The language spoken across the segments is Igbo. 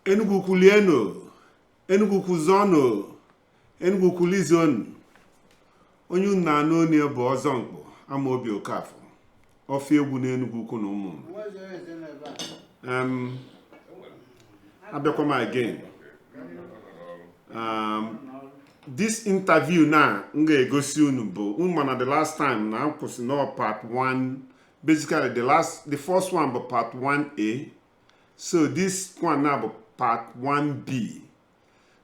Enugu Ukwu lienu, Enugu Ukwu zọọnụ, Enugu Ukwu lizuonu. Onye unu na-anụ onu ya bụ Ọzọmkpọ Amaobi Okafọ, ọfịa egwu n'Enugu Ukwu na Ụmụnna. Abịakwa m again. This interview na m ga-egosi unu bụ unu mana the last time na m kwụsị na part 1. Basically, the first one bụ part 1A, so this one now bụ part 1B.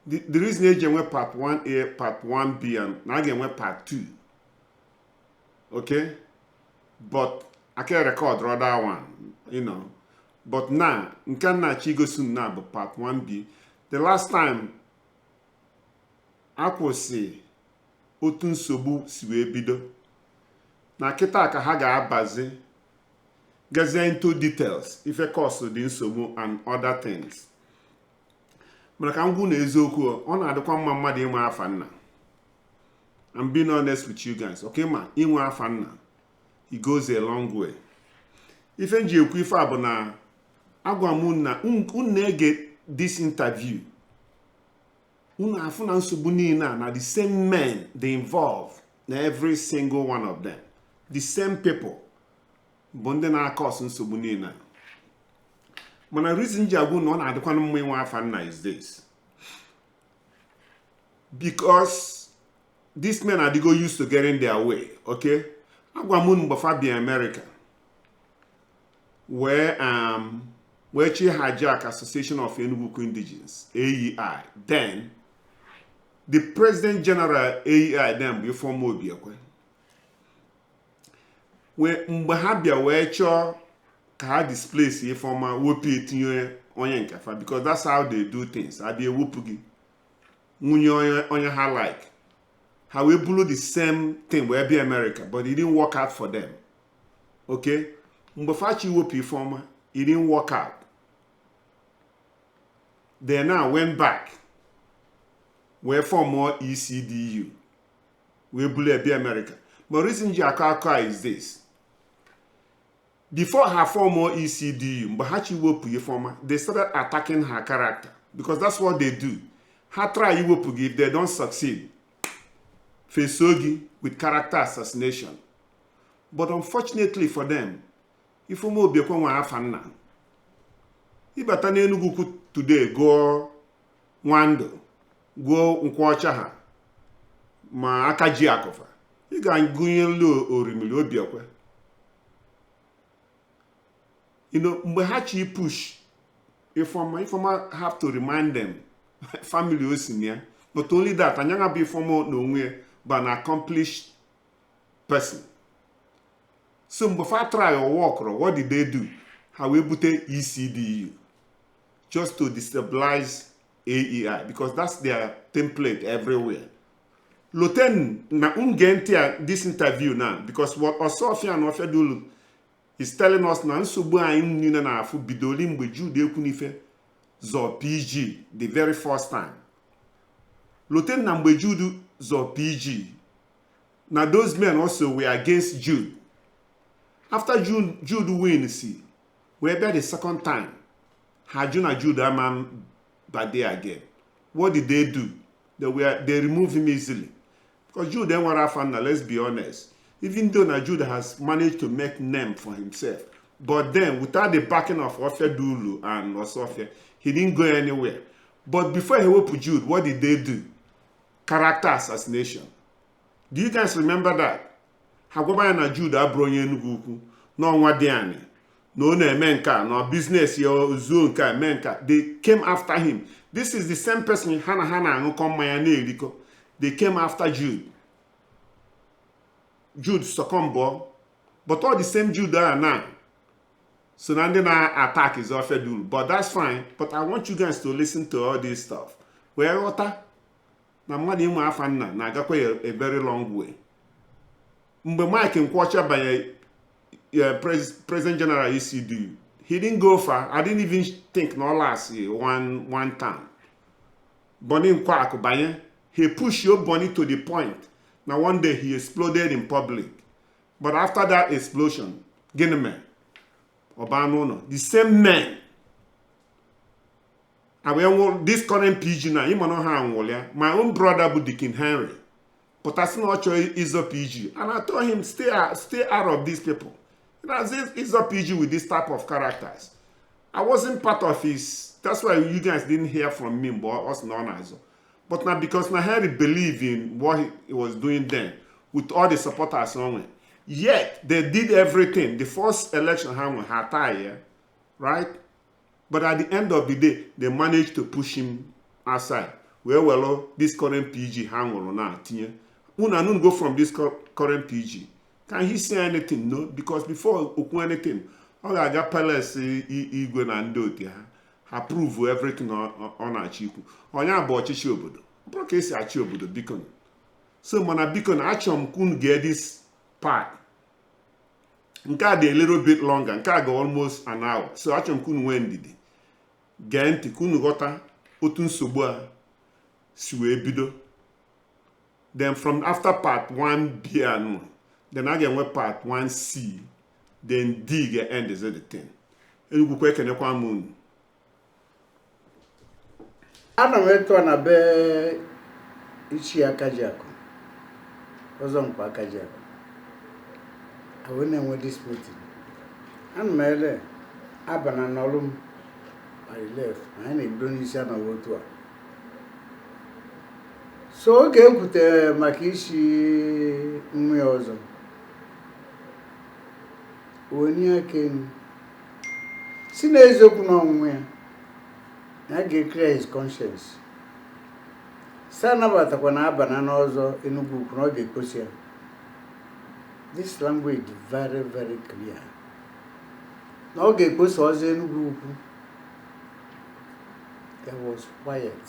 The reason eji enwe part 1A, part 1B and na a ga-enwe part 2, okay? But I can record other one, but now nke m na-achọ igosi unu na bụ part 1B. The last time akwụsị otu nsogbu si wee bido na kịta ka ha ga-abazi gazie into details ife cause dị nsogbu and other things. Mana ka m gwu na eziokwu, ọ na-adịkwa mma mmadụ inwe afa nna. I'm being honest with you guys, okay? Ma inwe afa nna, it goes a long way. Ife m ji ekwu ife a bụ na agwa m na unu na-ege this interview, unu afụ na nsogbu niile a na the same men dey involve na every single one of them. The same people bụ ndị na-acause nsogbu niile a. Mana reason ji agwụ na ọ na-adịkwanụ mma inwe afa nna is this: because these men adịgo used to getting their way, okay? Agwa m unu mgbe fa bịa America wee chi hijack Association of Enugu Ukwu Indigenes, AEI. Then the president general AEI then bụ Ifeoma Obiekwe. Wee mgbe ha bịa wee chọọ ka ha displace Ifeoma, wepụ, etinye onye nke fa, because that's how they do things. Abịa ewepụ gị, nwunye onye ha like. Ha wee bulu the same thing wee bịa America, but it didn't work out for them, okay? Mgbe fachi wepụ Ifeoma, it didn't work out. They now went back wee formụọ ECDU, wee bulu bịa America. But reason ji akọ akọ a is this: before ha formụọ ECDU, mgbe ha chi wepụ Ifeoma, they started attacking her character, because that's what they do. Ha try iwepụ gị, if they don't succeed, feso gị with character assassination. But unfortunately for them, Ifeoma Obiekwe nwere afa nna. Ịbata n'Enugu Ukwu today, gụọ Nwandụ, gụọ Nkwọcha, ha ma aka ji akụfa, ị ga-agụnyelu Orimiri Obiekwe. Mgbe ha chi push Ifeoma, Ifeoma have to remind them family o si na ya. Not only that, anyanga bụ Ifeoma n'onwe ya bụ an accomplished person. So mgbe fa try or work, what did they do? Ha wee bute ECDU just to destabilize AEI, because that's their template everywhere. Loten na nge ntị a this interview now, because what Osofia and Ofiadulu is telling us na nsogbu anyị niile na-afụ bidoli mgbe Jude Ekwunife zọ PG the very first time. Loten na mgbe Jude zọ PG na those men also were against Jude. After Jude win si wee bịa the second time, ha jụ na Jude ama bade again. What did they do? They remove him easily because Jude enwere afa nna. Let's be honest, even though na Jude has managed to make name for himself, but then without the backing of Ofiadulu and Osofia, he didn't go anywhere. But before he wepụ Jude, what did they do? Character assassination. Do you guys remember that? Ha gwaba ya na Jude abụrụ onye Enugu Ukwu, n'ọnwa dị anị na ọ na-eme nke a na business ya zuo nke a mee nke a. They came after him. This is the same person ha na ha na-aṅụkọ mmanya na-erikọ. They came after Jude. Jude succumbụọ, but all the same Jude a now so na ndị na-attack is Ofiadulu. But that's fine. But I want you guys to listen to all this stuff wee ghọta na mmadụ inwe afa nna na-agakwa ya a very long way. Mgbe Mike Nkwọcha banye president general ECDU, he didn't go far. I didn't even think na ọ last one term. Bonny Nkwaku banye, he pushed your Bonny to the point na one day he exploded in public. But after that explosion, gịnị mere? Ọba n'ụlọ. The same men Wee nwụ this current PG na ịma na ha anwụrụ ya. My own brother bụ Deacon Henry pụtasị na ọ chọrọ ịzọ PG, and I told him, stay out of these people. That's ịzọ PG with this type of characters. I wasn't part of his. That's why you guys didn't hear from me mgbe ọ sị na ọ na-azọ. But now, because na Henry believed in what he was doing then with all the supporters on it, yet they did everything. The first election ha nwe, ha tie ya, right? But at the end of the day, they managed to push him aside, wee welu this current PG ha nwụrụ na tinye. Unu anun go from this current PG, can he say anything? No, because before okwu anything, ọ ga-aga palace igwe na ndị otu ha, ha prove everything ọ na-achọ ikwu. Onye bụ ọchịchị obodo, ọ bụrụ ka esi achị obodo, biko. So mana biko na achọrọ m ka unu gee this part. Nke a dị a little bit longer, nke a ga almost an hour, so achọrọ m ka unu nwee ndidi gee ntị ka unu ghọta otu nsogbu a si wee bido. Then from after part 1B anụ, then a ga-enwe part 1C, then D ga-end is the thing. Enugwukwa, ekenekwa m unu. Ana m etu a na be ichie Akajiakụ, ọzọ mkpa Akajiakụ, wee na-enwe this meeting. Ana m ele abana n'ọrụ m by the left, anyị na-ebido n'isi anọghị otu a. So oge ekwutere maka isi nri ọzọ, onye aka elu si na eziokwu na ọnwụ ya na a ga-clear his conscience, si anabatakwa na abana n'ọzọ Enugu Ukwu, na ọ ga-ekposi ya. This language very very clear, na ọ ga-ekposa ọzọ Enugu Ukwu. There was quiet.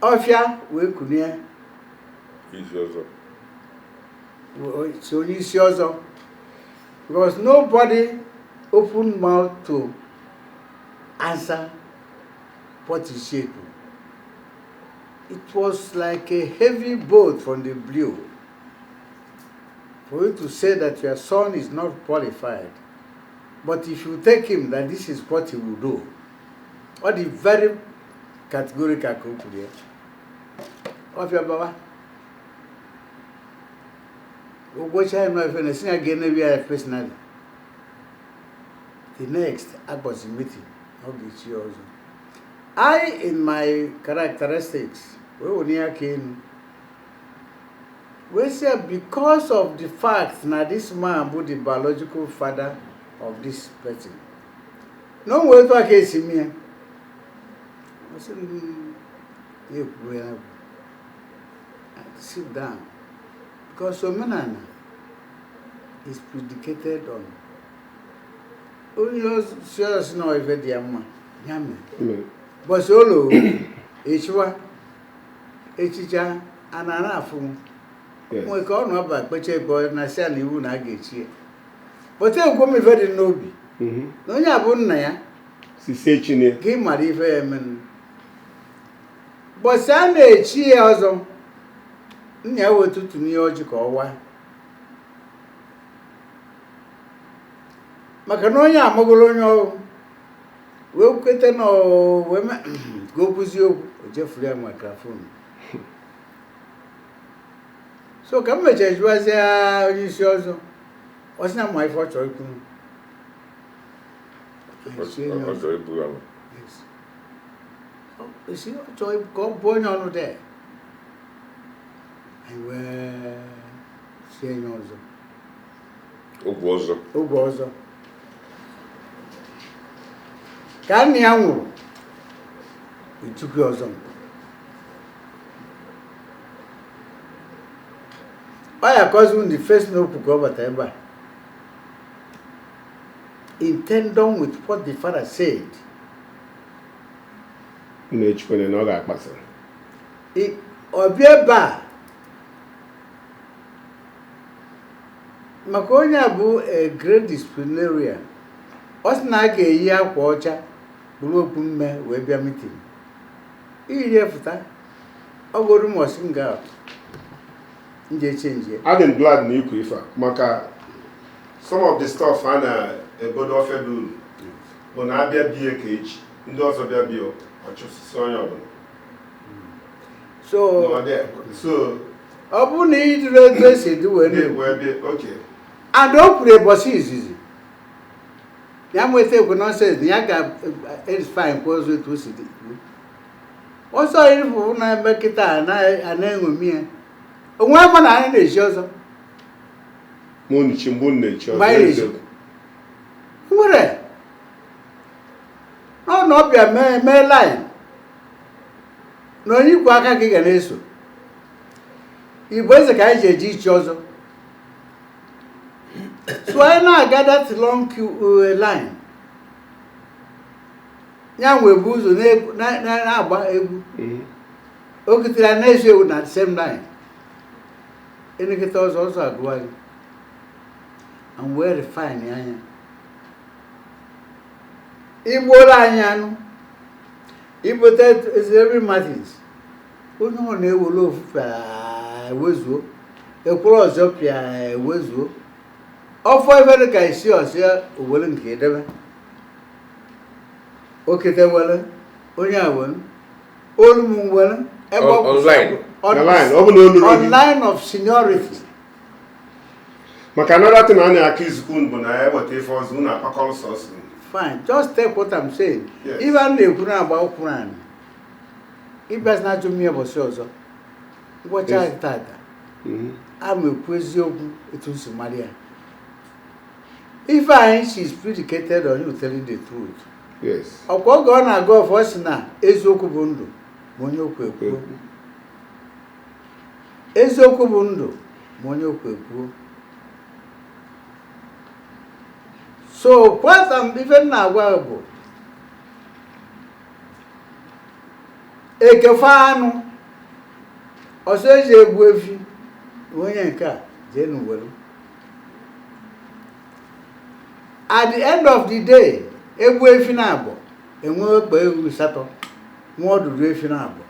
Ọfịa wee kunie. Isi ọzọ. Si onye isi ọzọ, because nobody open mouth to answer what he said. It was like a heavy bolt from the blue for you to say that your son is not qualified, but if you take him, that this is what he will do. Ọ dị very categorical ka o kwuru ya. Ọfịa baba ụgwọcha ya nọ na si ya ga-enebi ya personally. The next agbọzi meeting, ọ ga-echi ya ọzọ. I, in my characteristics, wee were ya aka elu wee sị, because of the fact na this man bụ the biological father of this person, na o nwere etu aka esi mie. Ọ sị m, ya ekwuo ya bụ sit down, because omenala is predicated on onye si ọzọ si na ife dị ya mma ya mee. Bọsị ụlọ echiwa echicha a na-ana afụ nwee ka ọ nọ ọba kpecha ekpe na si ya na iwu na a ga-echi ya pụta. Ekwu m ife dị n'obi na onye a bụ nna ya. Sisie chinye. Ka ị mara ife ya emenụ. Bọsị a na-echi ya ọzọ, nna ya wee tutu n'ihe ọjị ka ọ waa, maka na onye amagoro onye ọrụ wee kweta na ọ wee ka o kwuzie okwu, o jefuru ya microphone. So ka m mechara jụwazie onye isi ọzọ, ọ sị na ma ife ọ chọrọ ikwu. Echie ya Ọ ọzọ. chọrọ ibu ọnụ. Yes. Esi ọ chọrọ ka ọ bụ onye ọnụ dị anyị wee sie ya ọzọ. Ogwu ọzọ. Oge ọzọ ka nna ya nwụrụ, echukwu ọzọ. Ọ ya kọzi the first n'okwu ka ọ bata ebe a in tandem with what the father said. Na-echikwene na ọ ga-akpasa. Ọ bịa ebe a maka onye a bụ a great disciplinarian. Ọ sị na a ga-eyi akwa ọcha buru okpu mme wee bịa meeting iri fụta ọgụrụ m ọsị m ga nje change ya. Adị m glad na ikwu ife a maka Some of the stuff a na-ebodo ofe dị uru bụ na abịa bie ka echi ndị ọzọ bịa bie, ọchụsịsị onye ọbụla. So Nọ there. So ọ bụrụ na ị jụrụ etu esi edu wee na-ekwu. Wee bịa, okay. And o kwuru ụbọchị izizi ya nweta ekwe nonsense na ya ga-edifine kwa ọzọ etu o si dị. Ọzọ ịfụ na-eme kịta a na-eṅomi ya onwe ama na anyị na-eji ọzọ. Mụ nchi mgbu na-echi ọzọ. Mgbe anyị na-echi. Eziokwu. Nwere ọ na ọbịa mee mee line na onye ikwu aka ka ị ga na-eso. Igbo eze ka anyị ji eji ichi ọzọ, so anyị na-aga that long queue, line ya nwe bụ ụzọ na-agba egwu. O kutere ya na-eso ewu na the same line, elekọta ọzọ ọzọ agụwa gị and wee refine anya igbuola anyị anụ ibote Henry Martins, onye ọ na-ewere ofu pịa ewezuo, ekwuru ọzọ pịa ewezuo, ọfọ ife dị ka isi ọsịa owere nke edebe okete were onye a were olu m were ebe ọ kwụsị. Online. Na line, ọ bụ na olu gị. On line of seniority. Maka another thing a na-akụ izukwu unu bụ na ya eweta ife ọzọ unu akpakọrọ sọsọ. Fine, just take what I'm saying. Yes. Ife a na-ekwu na-agba ụkwụ naanị ịbịa na ajụ m ya ụbọchị ọzọ ngwọcha. Yes. Tata a ma ekwu eziokwu etu m si mara ya. Ife anyị she is predicated on you telling the truth. Ọkwa oge ọ na-aga ọfọ, ọ sị na eziokwu bụ ndụ, ma onye okwu ekwuo. Eziokwu bụ ndụ, ma onye okwu ekwuo. So what ife m na-agwa gị bụ ekefe anụ ọsọ eji egbu efi, onye nke a jee n'uwelu. At the end of the day, egbu efi na abụọ, enwe okpa ewu asatọ, nwa ọdụdụ efi na abụọ,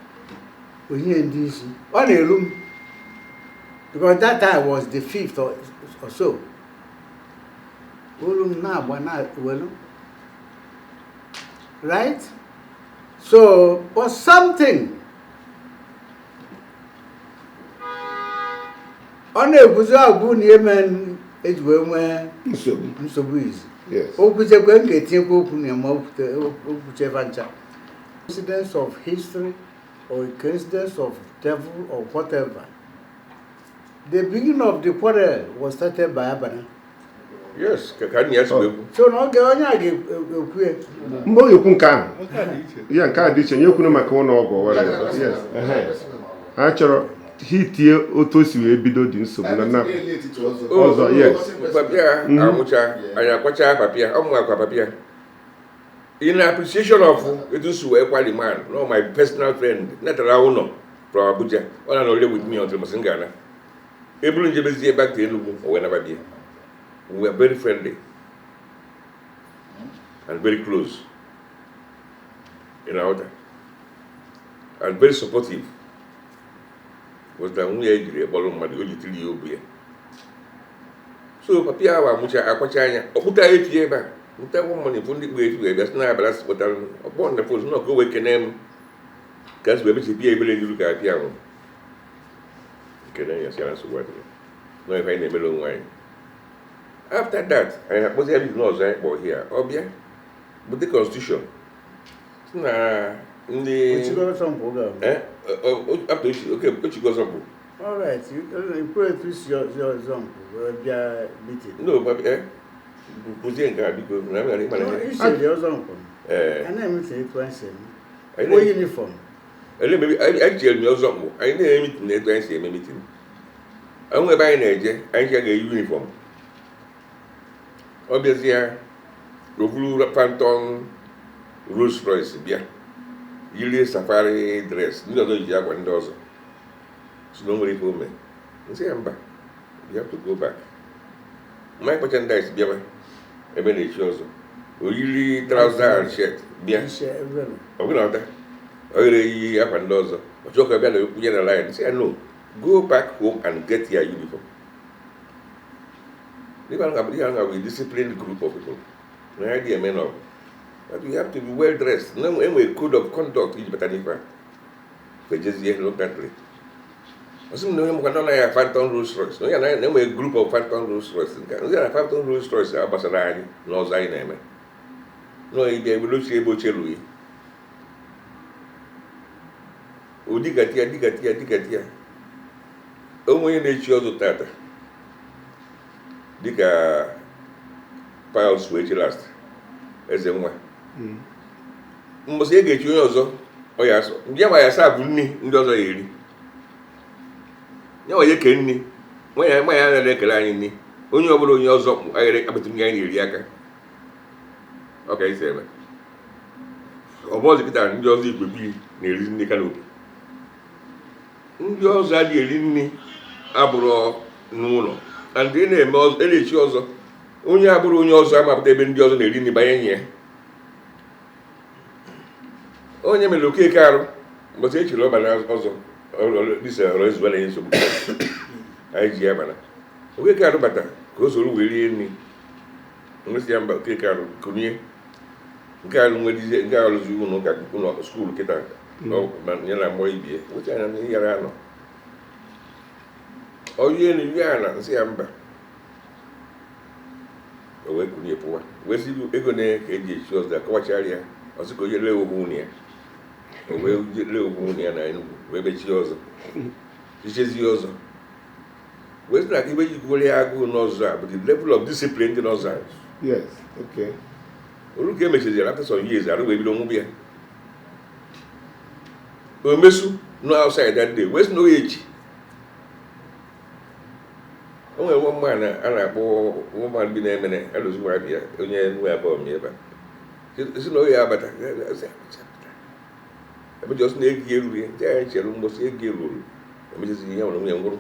onye ndị isi ọ na-eru m, because that time was the fifth or so, olu m na-agba na welu, right? So, but something ọ na-ekwuzi agwụ na ihe mere eji wee nwee nsogbu. Nsogbu izi. Yes. O kwuchekwe m ga-etinyekwa okwu na ya ma o kwucheva ncha. Coincidence of history or a coincidence of devil or whatever, the beginning of the quarrel was started by Abana. Yes, ka nna ya si wee kwu. So na oge onye a ga-ekwu ya. Mgbe ọ ga-ekwu nke ahụ ya, nke a dị iche nye kwunu maka ụlọ ọgwụ were ya. Yes, ehe. Ha chọrọ hitie otu o si wee bido dị nsogbu na nna ọzọ, yes. Papia anwụcha, anyị akwacha papia, ọ mụ akwa papia in appreciation of etu si wee kwali man no my personal friend natara ụlọ from Abuja. Ọ na-anọrịle with me until masị m ga-ana eburu njebezie back to Enugu. O wee nababia. We were very friendly and very close in our and very supportive. Was na nwunye ya jiri kpọrọ mmadụ, o ji tiri ya obi ya. So papi ahụ amụcha, akwacha anya, ọkpụta efi ebe a nta nwa mmanụ fụ ndị kpụ efi wee bịa sị na abara sị kpụtara m ọkpọ na phone nọ ka o wee kene m ka a si wee mechipụ ya ebere n'iru ka apịa ahụ kene ya, sị ya na nsogbu adịghị nọ, ife anyị na-emere onwe anyị. After that, anyị akpọzi ya meeting ọzọ anyị kpọ here, ọ bịa bute constitution sị na ndị Ochigo nkwụ oge ahụ. Eh, after okay, ochigo ọzọ bụ All right, you kwuru etu si ọzọ nkwụ wee bịa meeting. No, but kụzie nke a biko na m ghara ịmara ihe. Isiri ọzọ nkwụ. Ee. A na-eme etu anyị si eme. Anyị Uwe uniform. Anyị chere m ọzọ mkpụ, anyị na-eme meeting na etu anyị si eme meeting. Onwe ebe anyị na-eje, anyị ji ga-eyi uniform. Ọ bịazie ovuru Phantom Rolls Royce bịa, yirie safari dress, ndị ọzọ ji akwa ndị ọzọ si na o nwere ife ome. Nsị ya mba, you have to go back. Mike merchandise bịawa ebe na-echi ọzọ, o yiri trouser and shirt bịa. Ise everywhere. Ọ bụrụ na ọta ọ yiri eyi akwa ndị ọzọ, ọ chọọ ka bịa na ekwunye na line. Sị ya no, go back home and get your uniform. Ife ahụ ihe ahụ bụ a disciplined group of people na ya dị eme nọ, but you have to be well dressed na enwe code of conduct iji bata n'ife a fejezie reluctantly. Ọsị m na onye mkwa nọ na ya Phantom Rolls Royce, na onye na enwe group of Phantom Rolls Royce, nke ndị na Phantom Rolls Royce a gbasara anyị n'ọzọ anyị na-eme nọ ịbịa ebere ochie ebe ochie ruru o digati ya digati ya digati ya. Onwe onye na-echi ọzọ tata dịka Pius wee chi last eze nwa mbọsị e ga-echi onye ọzọ, ọ ya asọ ndị ya ma ya asa bụ nni ndị ọzọ ya eri ya nwa ya eke nni nwa ya nwa ya anaghị ekele anyị nni onye ọbụla onye ọzọ kpụ agịrị akpatụ nri anyị na-eri aka ọ ka esi eme ọbọzọ kịta. Ndị ọzọ igwe biri na-eri nri canopy, ndị ọzọ adịghị eri nri abụrụ n'ụlọ and ị na-eme ọzọ ị na-echi ọzọ, onye abụrụ onye ọzọ amapụta ebe ndị ọzọ na-eri nri banye nye ya. Onye mere Okeke arụ mbọsị echiri ọba na ọzọ dịsa ọrọ ezuwa na nsogbu anyị ji ya bana. Okeke arụ bata ka o soro wee rie nri, nwesị ya mba. Okeke arụ kunie nke arụ nwere nke arụzi ụlọ ụka, ụlọ school kịta ya na mmụọ ibie nwesị anya na ihe yara anọ onye elu ya ala nsị ya mba. O wee kunie pụwa wee sị ego na ka eji echi ọzọ akọwachara ya. Ọ sị ka onye lee ogwu nwunye ya, o wee lee ogwu nwunye ya na Enugu wee mechie ọzọ, chichezie ọzọ, wee sị na ibe jikwere ya agụụ n'ọzọ a bụ the level of discipline dị n'ọzọ a. Olu ka emechiziara after some years, arụ wee bido nwụbụ ya. O mesu no outside that day wee sị na oye echi o nwere nwa man a na-akpọ nwa man bi na-emene alụzi nwa abịa onye nwe abụọ m ebe a sị na oye abata ebe ọsị na ego ya eruru ya ndị anyị chere mgbọsị ego eruru emechizi ihe nwere nwunye nwụrụ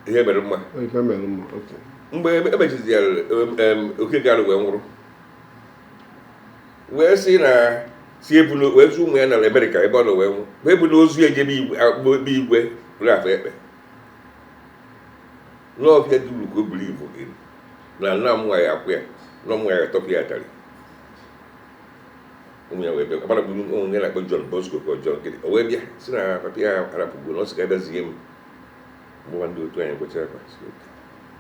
ihe mere mma. Ife mere mma, okay. Mgbe emechiziara Okeke arụ wee nwụrụ wee sị na si ebulu wee zụ ụmụ ya na Amerịka ebe ọ nọ wee nwụ wee bulu ozu ya ejebe igwe akpụ ebe igwe rụrụ afọ ekpe n'ọfịa duru ka o buru ibu gị na nna m nwa ya akwụ ya na ụmụ ya atọpụ ya atarị ụmụ ya wee bịa agbara gburu ụmụ ya na-akpọ John Bosco ka ọ John gịnị o wee bịa si na papa ya arapụgbu na ọ sị ka abịazie m mgbe ndị otu anyị kwechara akwa sị okay.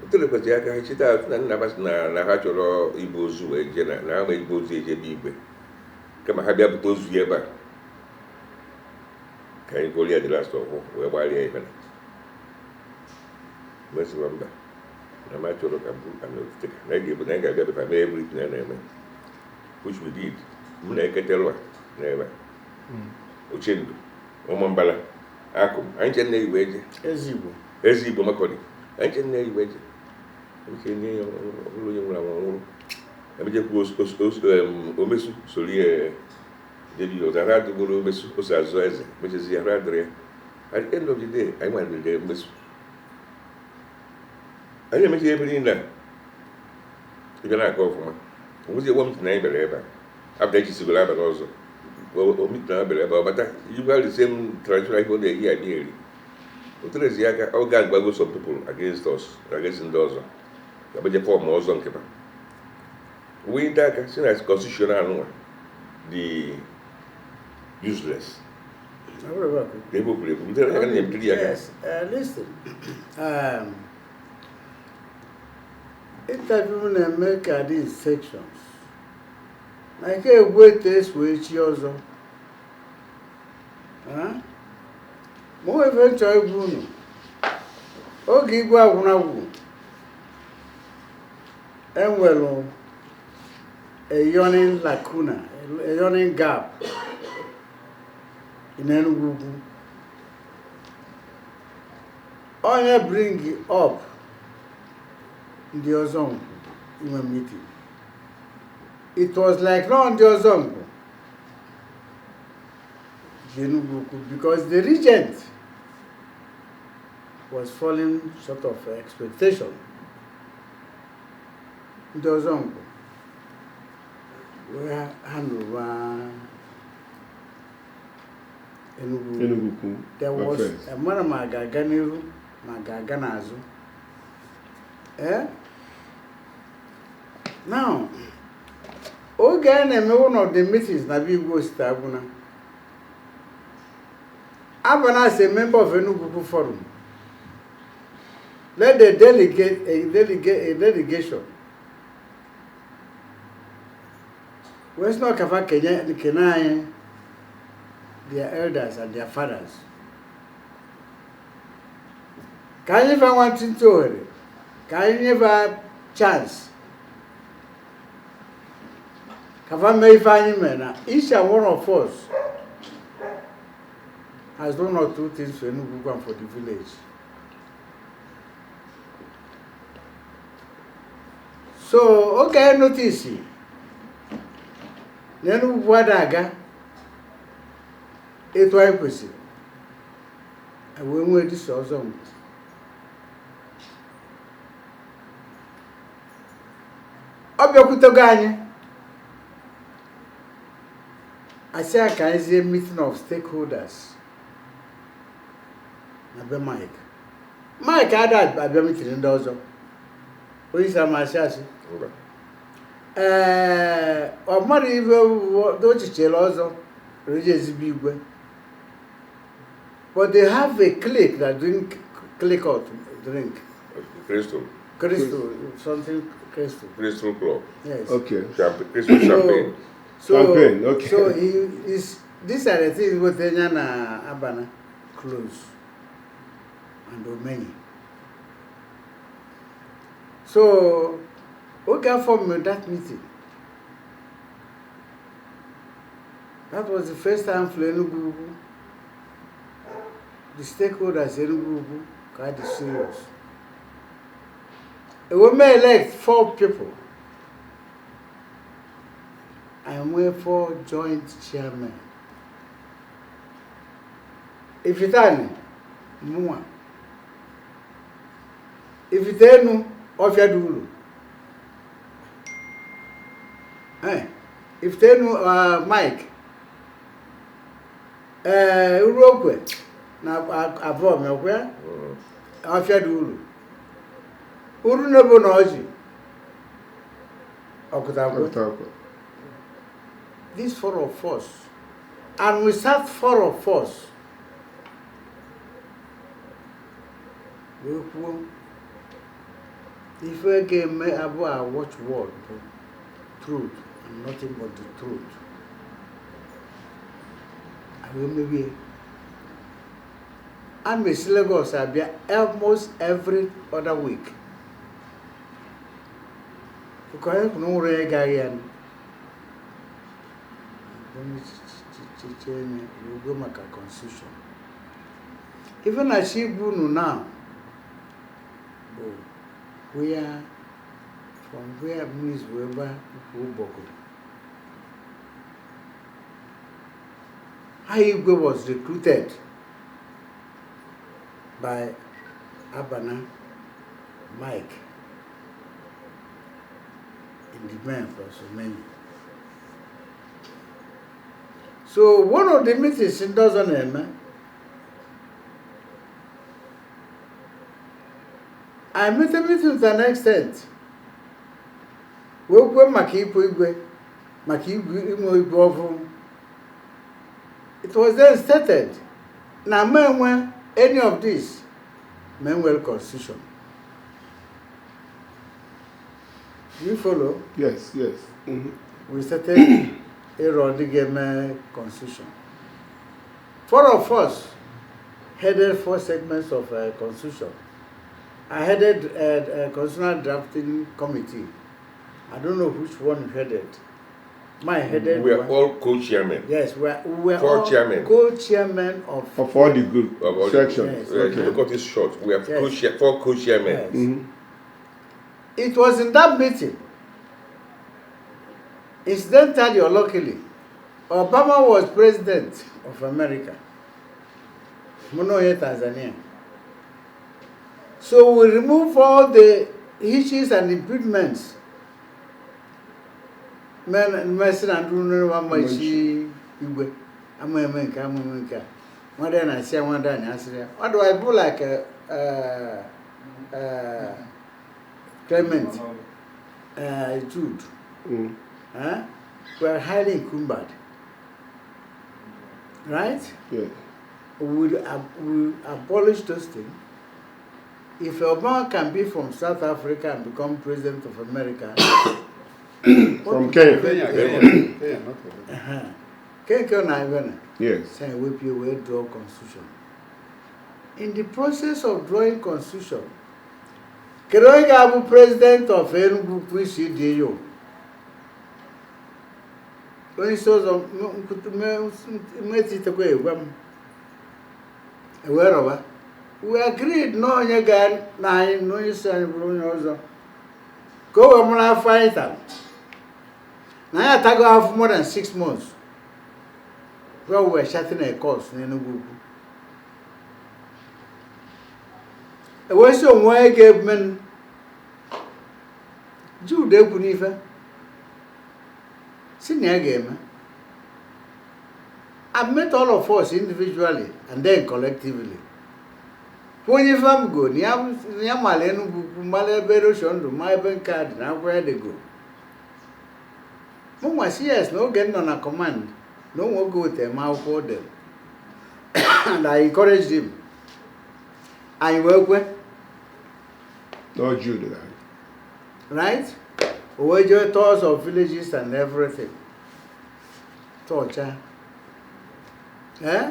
O telekwasị aka ha cheta azụ na nna basị na ha chọrọ ibu ozu wee jee na ha ma ibu ozu eje ebe igwe kama ha bịa bute ozu ya ebe a ka anyị gụrụ ya the last ọkwụ wee gbalịa ife na mesịwa mba na ma chọrọ ka bụ ana otite na anyị ga-ebu na anyị ga-abịa befa mee everything a na-eme, which we did. Mụ na eketelwa n'ebe a Ochendu Ụmụmbala akụ anyị che nne igwe eje. Ezigbo. Eze Igbo Makọdị anyị che nne igwe eje emeche nye ya ọbụrụ onye nwụrụ anwụ nwụrụ emechekwa omesu soro ya debi ọzọ ara adịgboro omesu ose azụ eze mechezi ya ara adịrị ya. At the end of the day anyị nwalere mmesu anyị emechi ebe niile a ịbịa na-aga ọfụma. Onwezi egbo m na anyị bịara ebe a after echisigoro abalị ọzọ omit na bịara ebe a ọ bata ijikwa the same traditional ihe ọ na-eyi abịa eri o terezi aka ọ ga-agbago some people against us, against ndị ọzọ abaje form ọzọ nke ba wee ndị aka si na constitution anụnwa dị useless. Ebe o kwuru ekwu ndị aka na-ebutiri ya aka. Yes, listen. Interview na-eme ka dị in sections. Na nke egwu etu esi wee chi ọzọ. Ah? Ma o efe nchọ egwu unu. Oge igwe agwụnagwụ, enwelu a yawning lacuna, a yawning gap in Enugu Ukwu. Onye bring up ndị ọzọ nkwụ inwe meeting. It was like no ndị ọzọ nkwụ ji Enugu Ukwu because the regent was falling short of expectation. Ndị ọzọ nkwụ wee hand over Enugu. Enugu Ukwu There was affairs. Amara m a ga-aga n'iru. Ma ga-aga n'azụ. Ee, now oge a na-eme one of the meetings na be Igwe Osita Agwụna, Abana as a member of Enugu Ukwu Forum led a delegation wee sị na ọkafa kenye kene anyị, their elders and their fathers, ka anyị fa nwantịntị ohere, ka anyị nyefe chance ka fa mee ife anyị mere, na each and one of us has done one or two things for Enugu Ukwu and for the village. So oge anyị notice na Enugu Ukwu ada aga etu anyị kwesịrị, anyị wee nwee dịsa ọzọ mbụ. Ọ bịakwutego anyị, asị ya ka anyị zie meeting of stakeholders na be Mike. Mike ada abịa meeting ndị ọzọ, onye isi amasị asị. Mba. Ee, ọ mara ibe ochichela ọzọ reje ezigbo igwe, but they have a clique that drink click out drink. Crystal. Crystal something, crystal. Crystal Club. Yes. Champagne, Crystal Champagne. So, Champagne, okay. So he is, these are the things with ya na Abana close and Omenyi. So oge afọ mere that meeting, that was the first time for Enugu Ukwu, the stakeholders Enugu Ukwu ka dị serious. Ewe elect four people and nwee four joint chairmen. Ifitani mụnwa, Ifitenu ọfịa dị uru. Ifitenu, Mike, ee, Uruokwe na abụọ mekwe ọfịa dị uru, uru nebo na ọjị ọkụtakwe. Ọkụtakwe. These four of us, and we sat four of us wee kwuo ife ga-eme abụọ a watch word bụ truth and nothing but the truth. Wee mebie a mesi Lagos abịa almost every other week because anyị kwuru nwere onye gaghị ya ugo maka constitution. Ife na chi igbu unu now bụ where from where mmiri wee gba ukwu ụgbọgụrụ. How Igwe was recruited by Abana, Mike, in the men for so many. So one of the meetings in doesn't eme, I met a meeting to an extent. Wee kwuo maka ikwu igwe, maka igwe inwe igwe ọfụ. It was then stated na ma enwe any of this ma enwere constitution. Do you follow? Yes. We started ịrọ ndị ga-eme constitution. Four of us headed four segments of constitution. I headed constitutional drafting committee. I don't know which one you headed. My headed We are one. all co-chairmen. Yes, we are Four all chairmen. co-chairmen of Of all the group Of all the- sections. Yes. To cut it short, we have four co-chairmen. Yes. It was in that meeting, incidentally or luckily, Obama was president of America. Mụ Tanzania. So we remove all the hitches and impediments. Men mesị na ndị nwa mmachi igwe ama eme nke ama eme nke a nwada na-asị ya nwada na asịrị ya otherwise bụ like Clement, Jude, were highly encumbered. Right? Yeah. We abolish those things. If Obama can be from South Africa and become president of America, From Kenya. Kenya, Kenya, Kenya, not America. Kenya na Ghana. Yes. Say we will draw constitution. In the process of drawing constitution, kedu onye ga-abụ president of Enugu ECDU? Onye isi ụzọ metitekwa egwa m ewerọba. We agreed na onye ga na anyị na onye isi anyị bụrụ onye ọzọ ka o wee mụrụ afọ anyị tara na anyị atago afọ more than 6 months where we were charting a course n'Enugu Ukwu. Ewesi onwe onye ga-eme Jude ekwu n'ife si na ya ga-eme. I met all of us individually and then collectively. Onye ife m go na ya mara Enugu Ukwu, mara ebe erosion ndụ, ma ebe nke a dị na akwụkwọ ya dịgo. Mụ nwa si yes na oge m nọ na command na onwe oge wetara m akwụkwọ o dere and I encouraged him. Anyị wee kwe. No, Jude ga. Right? O wee jee tours of villages and everything. Tọọcha. Eh?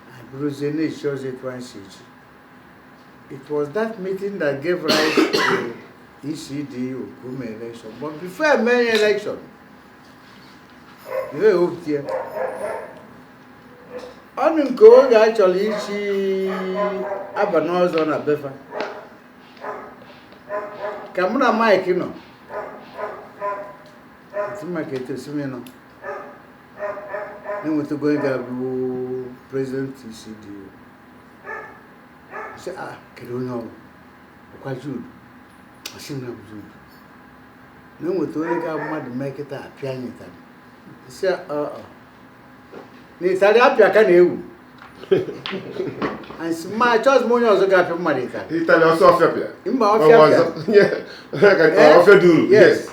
Anyị bụrụzie na-echi ọzọ etu anyị si echi. It was that meeting that gave rise to ECD Okume election. But before I made election, before ewepụta ya, ọnụ nke oge a chọrọ ichi aba n'ọzọ na befa ka mụ na Mike nọ eti maka etu esi m nọ na-enwetago onye ga-abụ president ECD. Sị, ah, kedu onye ọ bụ? Ọkwa Jude. Ọsị na bụ Jude na-enweta onye ga-abụ mmadụ mee kịta apịa anyị ịtarị. Sị ọ ọ na ịtarị apịa ka na-ewu and sị ma achọghịzi m onye ọzọ ga-apịa mmadụ ịtarị. Ịtarị ọsọ ọfịa pịa. Mba, ọfịa pịa. pịa. Ọfịa duru. Yes. Yes.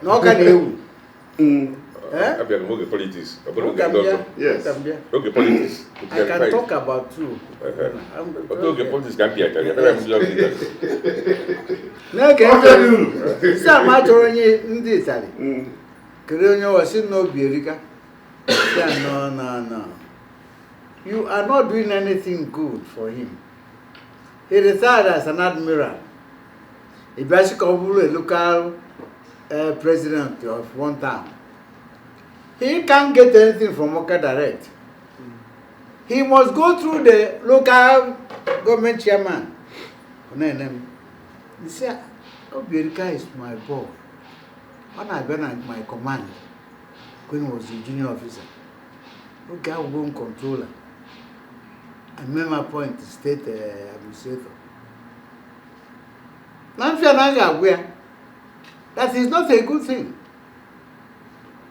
Na ọ ka na-ewu. Eh? Abịara m oge politics, ọ bụrụ oge Ụka m ndị bịa. ọzọ. Yes. Ụka m bịa. Oge politics. I can talk about two. Oge oge politics ka m pịa ịtarị, abịara m ndị ọzọ ịtarị. Na-ege Ọfịa ntị. duru. Sị ama chọrọ onye ndị ịtarị. Kere onye ọ sị na obi erika. Sị ya, no, no, no. You are not doing anything good for him. He retired as an admiral. Ị bịa sị ka ọ bụrụ a local president of one town. He can't get anything from Awka direct. He must go through the local government chairman. Ọ na-ene m. Nsị a, Obierika is my boy. Ọ na-abịa na my command when he was a junior officer. Oge ahụ m controller. I made my point state administrator. Na mfịa na a ga-agwa ya that is not a good thing.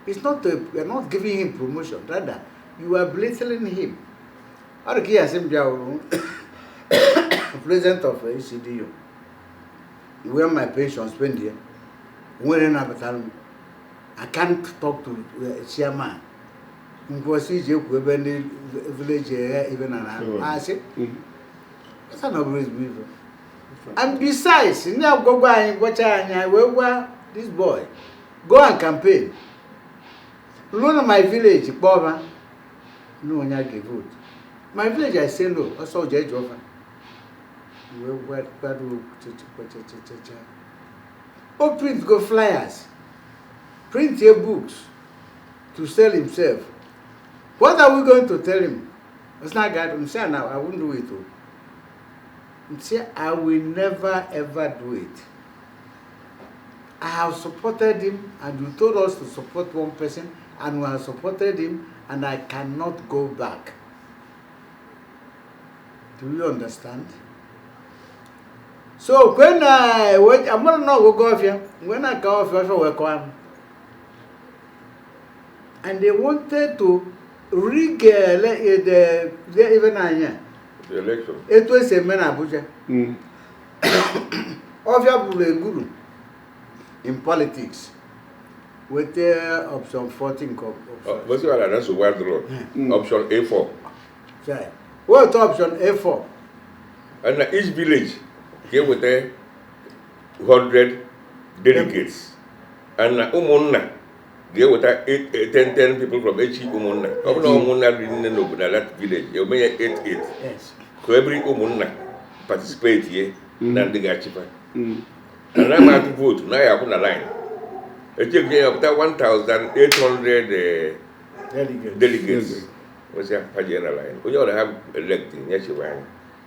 It's not a, you are not giving him promotion. Rather, you are belittling him. Ọ dị ka ihe asị m bịa wụrụ president of ECDU. Where my pension spend here. Nwere nabatara m. I can't talk to chairman. Nkwụsị iji ekwu ebe ndị village eghe ibe na na asị. That's not bụrụ ezigbo ife. And besides, ndị agwagwa anyị gwacha anyị, anyị wee gwa this boy, go and campaign. Ruo na my village kpọọ na onye a ga-vote. My village, I say no, ọsọ jee jụọ fa. Wee gwado okwu chechechechecheche. O print go flyers, print here books to sell himself. What are we going to tell him? It's not God. I'm saying now, I won't do it. Oh. Say, I will never ever do it. I have supported him, and you told us to support one person, and we have supported him, and I cannot go back. Do you understand? So when I went, I'm not know go off here. When I go off here, we come. And they wanted to rig the even The election. Etu esi eme na Abuja. Ọfịa bụrụ eguru in politics, weta option 14 nke option. Gosi ala na nsogbu adịrọ. Option A4. Sorry. Weta option A4. And na each village ka eweta 100 delegates. And na ụmụnna ga-eweta 10 10 people from each ụmụnna. Ọ bụrụ na ụmụnna dị nne n'obodo na that village, eme ya 8 8. Yes. Ka every ụmụnna participate ye na ndị ga-achịkwa. Na ama atụ vootu na ya akwụ na line. Echekwa ya pụta 1800 Delegates. Delegates. Wesị ha jee na line. Onye ọra ha elect nye chewe anyị.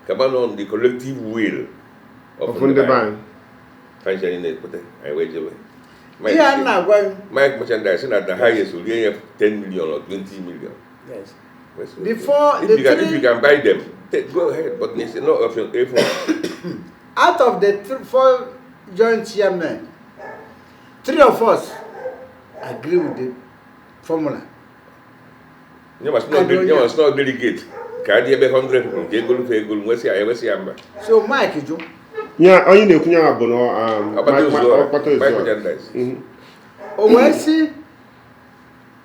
Kama nọ the collective will of Of ndị be anyị. Fancha niile ekweta, anyị wee jebe. Ihe a na-agwa gị. Mike Merchandise na the highest rie ya 10 million or 20 million. Yes. Wesị, The four- if the you can, if three- you can buy them, take, go ahead, but it's no option A4. Out of the four joint chairmen, three of us agree with the formula. Nye ma sị na delegate ka adị ebe 100 people ka egolu fa egolu nwesị ya nwesị ya mba. So Mike jụ. Ya onye na-ekwunye ya bụ na Ọkpata Ozuọra, Ọkpata Mike Ozuọra. Merchandise. O wee sị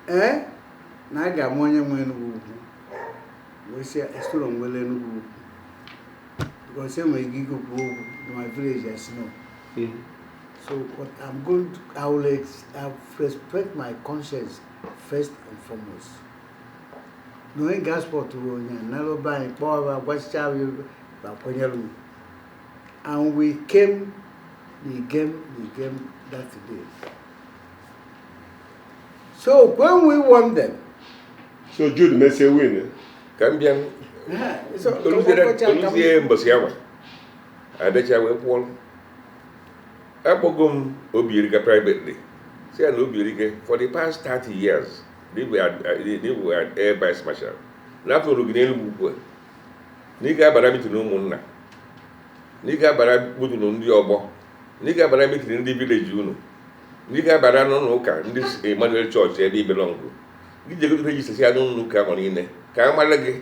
ee na a ga-ama onye nwe Enugu Ukwu, wee sị esoro nwere Enugu Ukwu because enwere ike ikwu okwu na my village I know. So what I'm going to, I will I will respect my conscience first and foremost. Na onye ga-aspọtụ onye a nara be anyị kpọọ ha gwachicha ha ma kwenyere m. And we came the game that day. So when we won them, So Jude mesie win. Ka m bịa so oluzie mbọsị awa abịacha wee kwụọ akpọgo m Obierika privately, si ya na Obierika, for the past 30 years they were air vice marshal na afọ gị n'Enugwu ugbu a na ị ga-abara meeting ụmụnna, na ị ga-abara meeting ndị ọgbọ, na ị ga-abara meeting ndị village unu, na ị ga-abara n'ụlọ ụka ndị Emmanuel Church ebe i belong, gị jegodo register ya n'ụlọ ụka ahụ niile ka a mara gị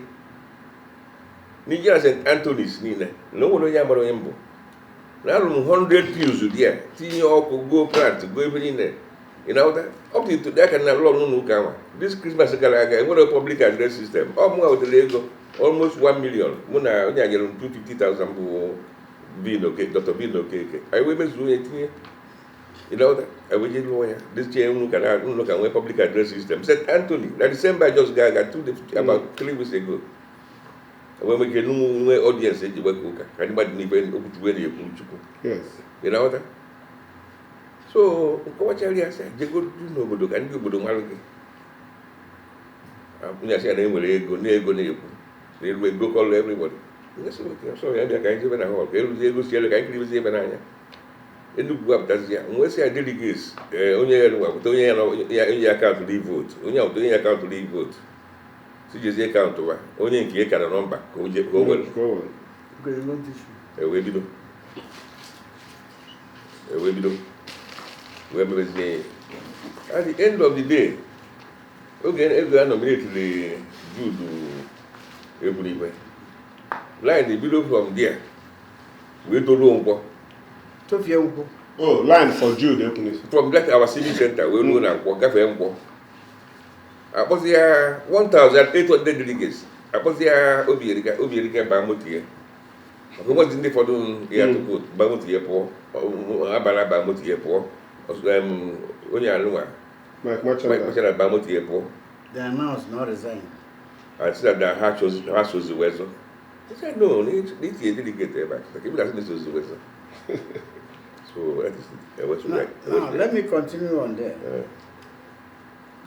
n'ije na St. Anthony's niile na o nwere onye amara onye mbụ na alụ m 100 pews dị ya, tinye ọkụ, go plant, go ebe niile. Ị na-aghọta? Up to today aka na alụ n'ụlọ ụka ahụ. This Christmas gara aga enwere public address system, ọ mụnwa wetara ego almost 1 million, mụ na onye a nyere m 250,000 bụ Dr. Bin Okeke, anyị wee mezuo onye tinye. Ị na-aghọta? Anyị wee jee lụọ ya this year ụlọ ụka na ụlọ ụka nwee public address system St. Anthony na December just gara aga 2 days, about 3 weeks ago, enwee ike nwee audience eji gbakọ ụka ka ndị mmadụ n'ibe okwuchukwu na-ekwu Chukwu. Ị na-aghọta? So nkọwachara ya sị jegodu n'obodo ka ndị obodo mara gị. Onye asị ya na enwere ego na ego na-ekwu na elu ego kọlụ everybody. Nye sị, "Okay, so ya bịa ka anyị jebe na hall ka eruzie ego siere ka anyị kiribezie ebe n'anya." Enugwu apụtazi ya nwee sị ya delegates, onye ya nwa pụta, onye ya na onye ya count li vote, onye ahụ onye ya count li vote si jezie count wa onye nke ya kara nọmba ka o je ka o were. Ka o were. Okay, you want issue. Ewee bido wee mebezie ya. At the end of the day, oge ego a nominatiri Jude Egbunigwe, line bido from there wee toruo Nkwọ. Tofie nkwụ. Oh, line for Jude Ekwunife. From that our civic center wee ruo na Nkwọ, gafee Nkwọ, akpọzi ya 1800 delegates, akpọzi ya Obierika. Obierika baa moto ya maka ụbọchị ndị fọdụ ya tupu baa moto ya pụọ, abala baa moto ya pụọ. Onye alụnwa Mike Mike Merchandise. Machara baa moto ya pụọ. They announced no resign. And said that ha chose ha sozi wee zọ. He said no, n'itinye delegate ebe a ka ebe na-asị na sozi wee zọ. So that is it. Now, now let me continue on there.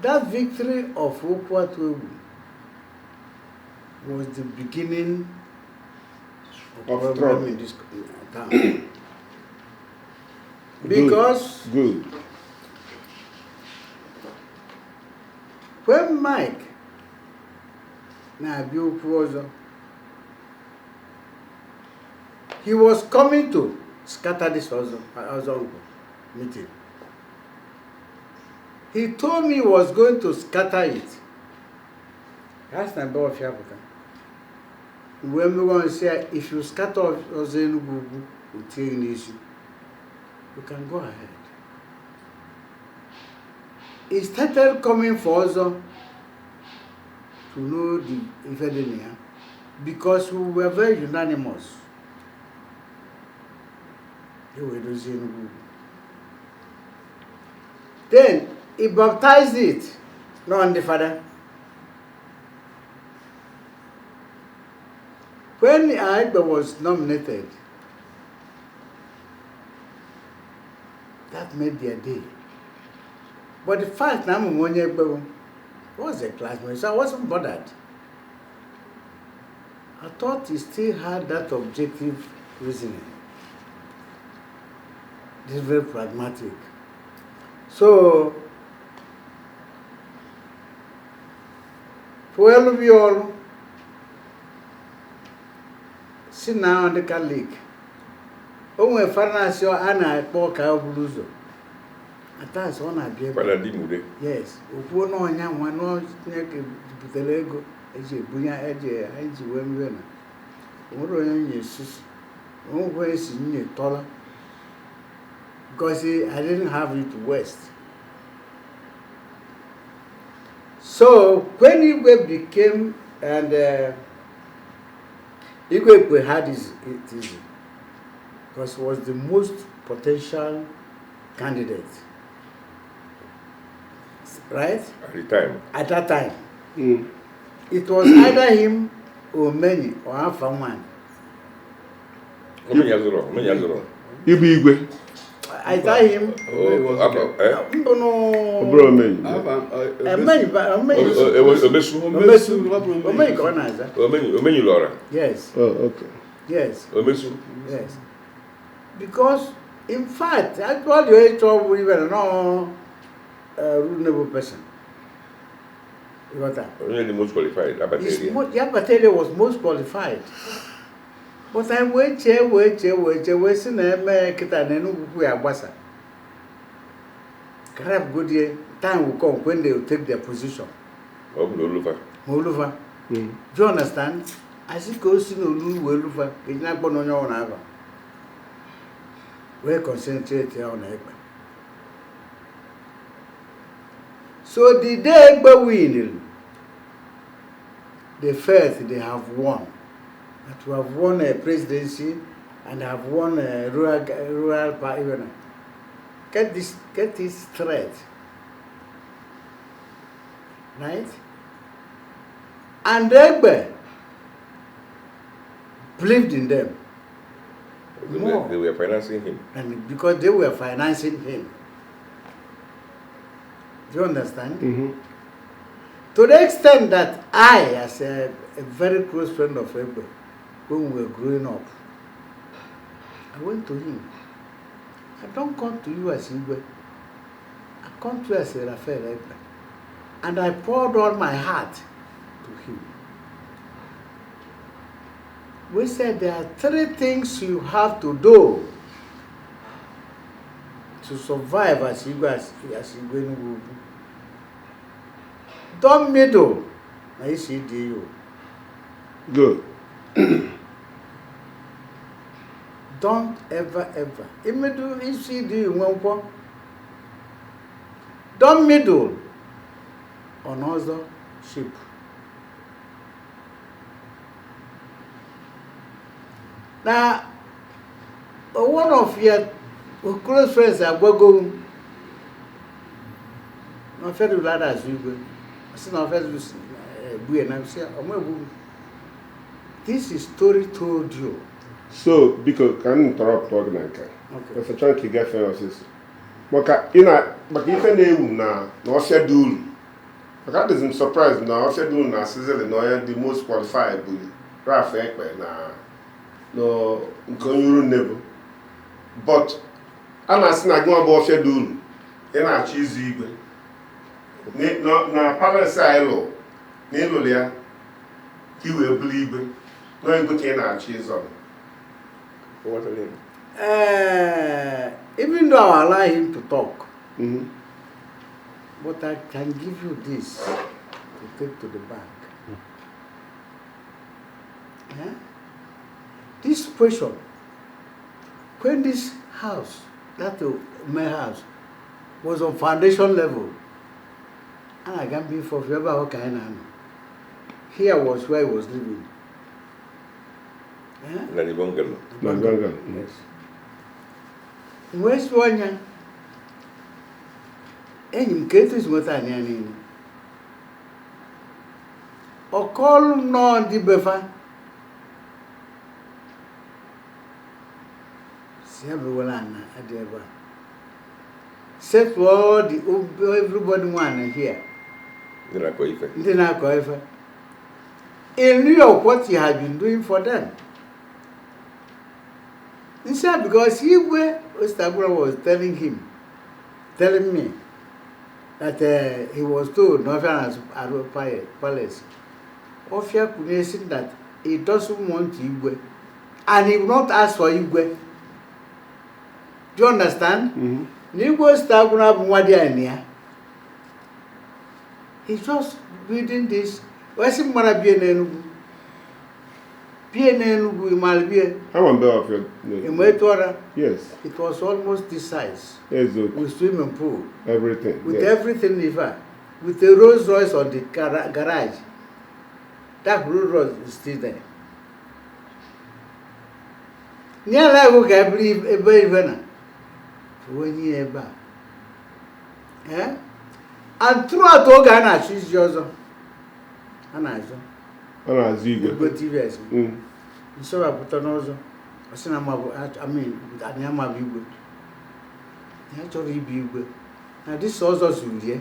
That victory of Okwatuegwu was the beginning of, Of problem trouble. in this town. Because Good. when Mike na-abịa okwu ọzọ, he was coming to scatter this ọzọ ọzọ nkwụ meeting. He told me he was going to scatter it. Ha sị na be ọfịa pụta. Mgbe emegwa nsị ya, if you scatter ọzọ Enugu Ukwu, o tie gị n'isi. You can go ahead. He started coming for ọzọ to know the ife dị na ya because we were very unanimous. E wee dozie Enugu Ukwu. Then he baptized it, not the father. When Aigbe was nominated, that made their day. But the fact that I'm onye Egbe was a classmate, so I wasn't bothered. I thought he still had that objective reasoning. This is very pragmatic. So, pụelu bi ọrụ si na ndị Katọlik, o nwere fanasị a na-akpọ ka o buru ụzọ atas ọ na-abịa ebe. Fada Dimude. Yes, okwuo n'ọnya nwa n'Chineke butere ego eji ebunye eji anyị ji wee mbe na onwere onye nye susu, onwekwe onye si nye tọla, because I didn't have it to waste. So when Igwe became and Igwe Ekwe had his, it easy because he was the most potential candidate, right? At the time. At that time. It was either him or many or Alpha One. Omenye azụrọ, omenye azụrọ. Ịbụ igwe. Either him. O- Apa- eh? Mbụ no. Ọ bụrụ omenyi. Omenyi, Omenyi. Omesu. Omesu. Omenyi ka ọ na-aza. Omenyi, Omenyi lọra. Yes, Oh, okay. yes, Omesu. Yes. Because, in fact, actually, onye chọọ bụ ibe na reasonable person. You got that? Onye dị most qualified He's abateri. Yabatere was most qualified. But I wee chee wee chee wee chee wee sị na eme kịta na Enugu Ukwu ya agbasa. Karab godie, time will come when they will take their position. Ọ bụ na olufa. Ma olufa. Do you understand? Asị ka o si n'olu wee lufa ka eji na-akpọ na onye ọ na-aba. Wee concentrate ya ọ na-ekpe. So the day Egbe win, they felt they have won. That we have won a presidency and have won a rural even. Get this straight. Right? And Egbe believed in them They more. were, they were financing him. And because they were financing him. Do you understand? Mhm. To the extent that I, as a very close friend of Egbe, when we were growing up, I went to him. I don't come to you as Igwe. I come to you as a Raphael Egbe. And I poured all my heart to him. We said there are three things you have to do to survive as Igwe, as Igwe Enugu Ukwu. Don't meddle na ECDU. Good. Don't ever ever. Imedu ECDU nwe nkwọ. Don't meddle on other ship. Na one of your close friends agwago m na Ọfịadụ ada azụ igwe. Sị na Ọfịadụ egbu ya na sị ọmụ egbu m. This is story told you. So biko, ka m interrupt gị na nke a. Okay. Ọsọ ka ị gafee ọsịsọ maka ị na maka ife na-ewu na ọfịa dị uru, maka adịzi m surprise na ọfịa dị uru na asịzịrị na onye dị most qualified bụ Ralph Ekpe na nke onye uru nne bụ, but a na-asị na gị nwa bụ ọfịa dị uru, ị na-achọ izu igwe na palace a ịlụ na ịlụrụ ya ka ị wee bụrụ igwe na igwe ka ị na-achọ ịzọ. Even though I allow him to talk, but I can give you this to take to the bank. Eh? This question, when this house, that main house, was on foundation level, a na-aga mba ife ọfịa ebe ahụ ka anyị na-anọ. Here was where he was living. Eh? Na the bungalow. Na bungalow. Yes. Wee sụọ anya, enyi m, ka etu esi nweta anyị ya niile. Ọ kọọlụ m nọọ ndị befa si ebewela ana adị ebe a settle all the everybody nwana here. Ndị na-akọ ife. Ndị na-akọ ife, in lieu of what he had been doing for them. Instead, because Igwe Osita was telling him, telling me that he was told Northern Aro Palace, Ofia Kunesi, that he doesn't want Igwe and he will not ask for Igwe. Do you understand? Mhm. Na Igwe Osita Agwụna bụ nwa dị anyị ya. He's just building this. Wee sị m mara bie n'Enugu. Bie n'Enugu, ịmara bie. Ama m be ọfịa. Ịma etu ọra. Yes. It was almost this size. Eziokwu. With swimming pool. Everything. With Yes. everything in fact. With a Rolls Royce on the garage. That Rolls Royce is still there. Ní ala ego ka ebiri ebe ibe na onye ebe a. Eh? And throughout oge a na-achụ isi ọzọ, a na-azụ Ọ na-azụ igwe. Igwe TVS. Nsọwapụta n'ọzọ, ọ sị na amabụ, I mean, anyị amabụ igwe. Ya chọrọ ibu igwe. Na this ọzọ zuru ya.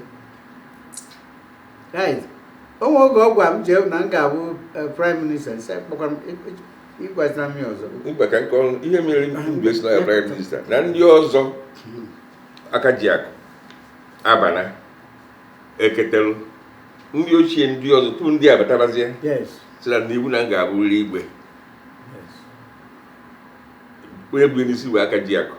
Right. O nwe oge ọ gwa m jee na m ga-abụ prime minister, nsị akpọkwara m ịgwazira m ya ọzọ. Mgbe ka nke ọrụ ihe mere mgbe si na ya prime minister na ndị ọzọ aka ji akụ abana eketelu ndị ochie ndị ọzọ tupu ndị abatabazie si na n'iwu na m ga-abụrịrị igwe. Onye bụ n'isi wee aka ji akụ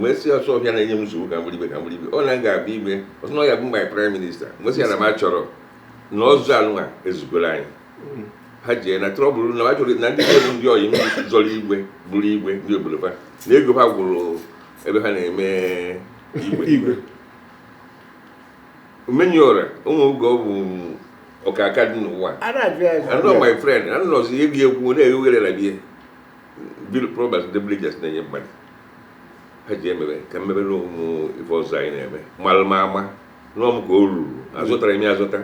wee sị ọsọ ọbịa na-enye m nsogbu ka m bụrụ igwe, ka m bụrụ igwe, ọ na m ga-abụ igwe, ọsọ na ọ ya bụ my prime minister. Wee sị ya na m achọrọ na ọzọ anụnwa ezugoro anyị ha jee na trouble na achọrọ na ndị bụ ndị ọyị m zọrọ igwe bụrụ igwe ndị obodo fa na ego ha gwụrụ ebe ha na-eme igwe. Igwe. Omenyeọra ụmụ oge ọ bụ ọkaka dị n'ụwa. A na-ajụ ya ajụ. I know my friend, I know ihe gị ekwu na-ewere na bie bill problems ndị villagers na-enye mmadụ ha ji emebe ka mmebe na ụmụ ife ọzọ anyị na-eme malụ ma ama nụọ m ka o ruru azụtara m ya azụta.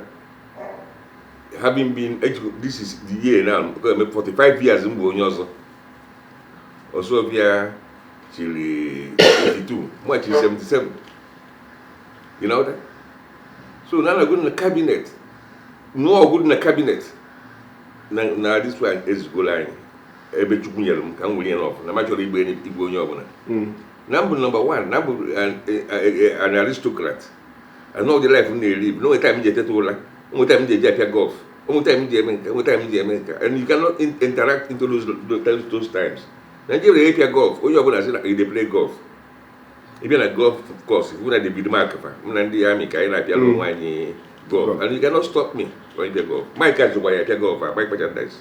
Having been this is the year now ka eme 45 years m bụ onye ọzọ ọzọ bịa chiri 82, mụ chiri 77, you know that? So na na na cabinet nụọ ọgụ dị na cabinet na this one ezugolo anyị ebe Chukwu nyere m ka m were ya n'ọfụ na m achọrọ igbe igwe onye ọbụla na mbụ number one na mbụ an aristocrat and all the life m na-eri no time m ji eteta ụra, onwe time m ji eji apịa golf, onwe time m ji eme nka, onwe time m ji eme nka, and you cannot interact into those times. Nigeria epịa golf, onye ọbụla sị na you dey play golf. Ị bịa na golf course hụ na David Mark fa mụ na ndị amị ka anyị na-apịara onwe anyị golf, and you cannot stop me from ịpịa golf. Mike azụkwa ya apịa golf a Mike merchandise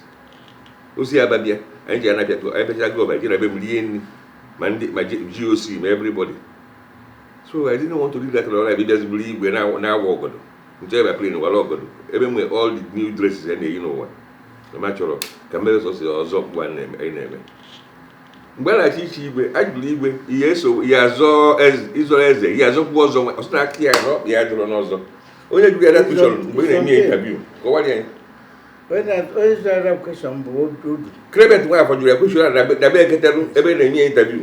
osi aba bịa anyị ji anapịa golf, anyị pịacha golf anyị jere ebe m rie nri ma ndị ma GOC ma everybody. So I didn't want to do that kind of life. Ịbịazi buru igwe na-awa ọgọdọ nche ebe plane wara ọgọdọ ebe nwee all the new dresses a na-eyi n'ụwa na m chọrọ ka mmebe sọsọ ọzọ mgbe anyị na-eme mgbe a na-achọ ichi igwe a jụrụ igwe ihe eso ya azọ ịzọrọ eze ya azọkwu ọzọ nwe ọsọ na-aka ya na ọkpa ya dụrọ n'ọzọ. Onye jụrụ ya that question mgbe ị na-eme ya interview kọwara ya. Onye zara question bụ Odu. Clement Nwafọ jụrụ ya question a na be eketerụ ebe na-enye ya interview,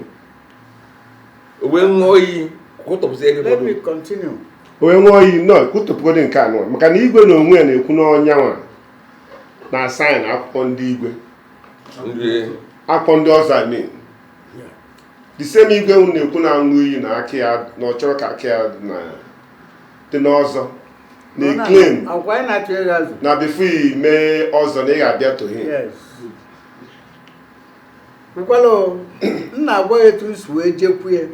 o wee ṅụọ iyi kwụtọpụsị Let everybody. me continue. Onye ṅụọ iyi nọ kwutọpụgodị nke anọ maka na igwe na onwe ya na-ekwu n'ọnya nwa na sign akwụkwọ ndị igwe. Ndị akwụkwọ ndị ọzọ, I mean. The same igwe unu na-ekwu na-aṅụ iyi na aka ya na ọ chọrọ ka aka ya dị na dị n'ọzọ na-eclaim Akwa anyị na-atụ ego azụ. na before i mee ọzọ na ị ga-abịa to him. Yes. Nkwalo m na-agwa ya etu m si wee jekwu ya.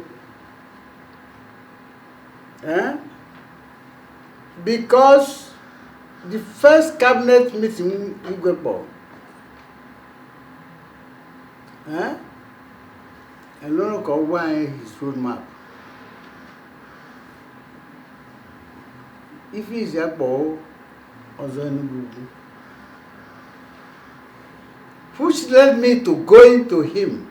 Eh? Because The first cabinet meeting Igwe kpọrọ, eh? Eloro ka ọ gwa anyị his road map. Ife izi akpọ ọzọ Enugu Ukwu, which led me to going to him.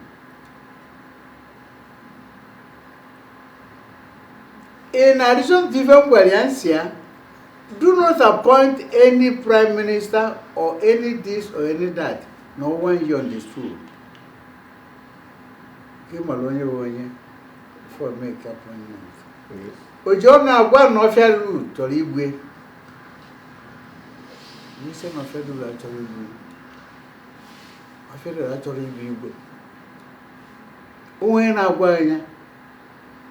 In addition to ife m gwara ya, nsị ya, do not appoint any prime minister or any this or any that no one year on the stool. Ka ị mara onye bụ onye before make appointment. O ji ọnụ agwa na ọfịa ruru chọrọ igwe. N'isi na ọfịa ruru achọrọ igwe. Ọfịa ruru achọrọ igwe igwe. Onye na-agwa ya,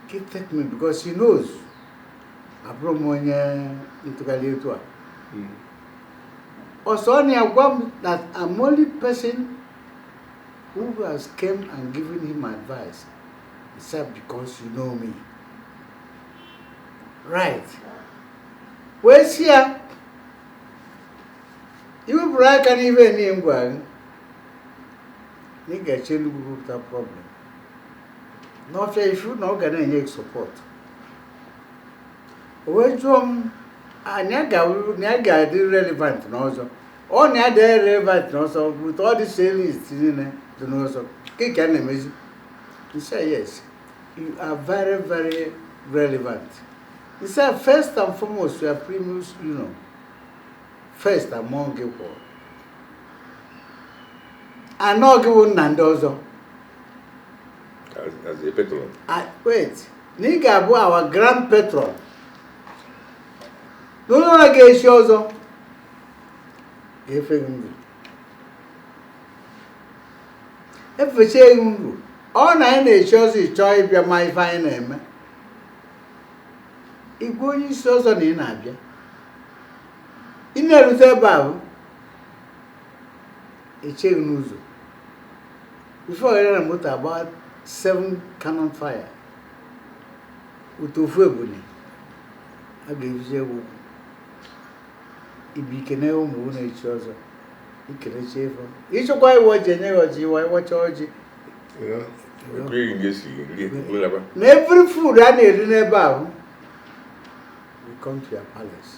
keep take me because he knows. Abụrụ m onye ntụgharị etu a. Ọsọ na-agwa m that I'm only person who has came and given him advice, except because you know me. Right. Wee sị ya, iwepụrụ aka n'ife niile m gwara gị, na ị ga-eche Enugu wepụta problem. N'ọfịa ifu na ọ ga na-enye gị support. O wee jụọ m, anyị ga-awụ na ya ga-adị relevant n'ọzọ. Ọ na ya dị relevant n'ọzọ with all the list niile dị n'ọzọ. Nke ka a na-emezi. He said, yes, you are very, very relevant. He said, first and foremost, you are primus, first among equal. Anọ gị bụ nna ndị ọzọ. As a patron. Ah, wait, na ị ga-abụ our grand patron. Na onye ọra ga-echi ọzọ ga-efe gị ndụ. Efechie gị ndụ. Ọ na anyị na-echi ọzọ, ị chọọ ịbịa ma ife anyị na-eme. Igwe onye isi ọzọ na ị na-abịa. Ị na-erute ebe ahụ, echeghị n'ụzọ. Before ị na moto agba seven cannon fire. With ofu ebule, a ga-ebuzi egwu. Ibi ikene ụmụ na-echi ọzọ. Ikenechi efo. Ịchọkwa iwe ọjị, enye ya ọjị, iwe ịwacha ọjị. Ekweghị nga esi rie nlaba. Na every food a na-eri n'ebe ahụ, we come to your palace.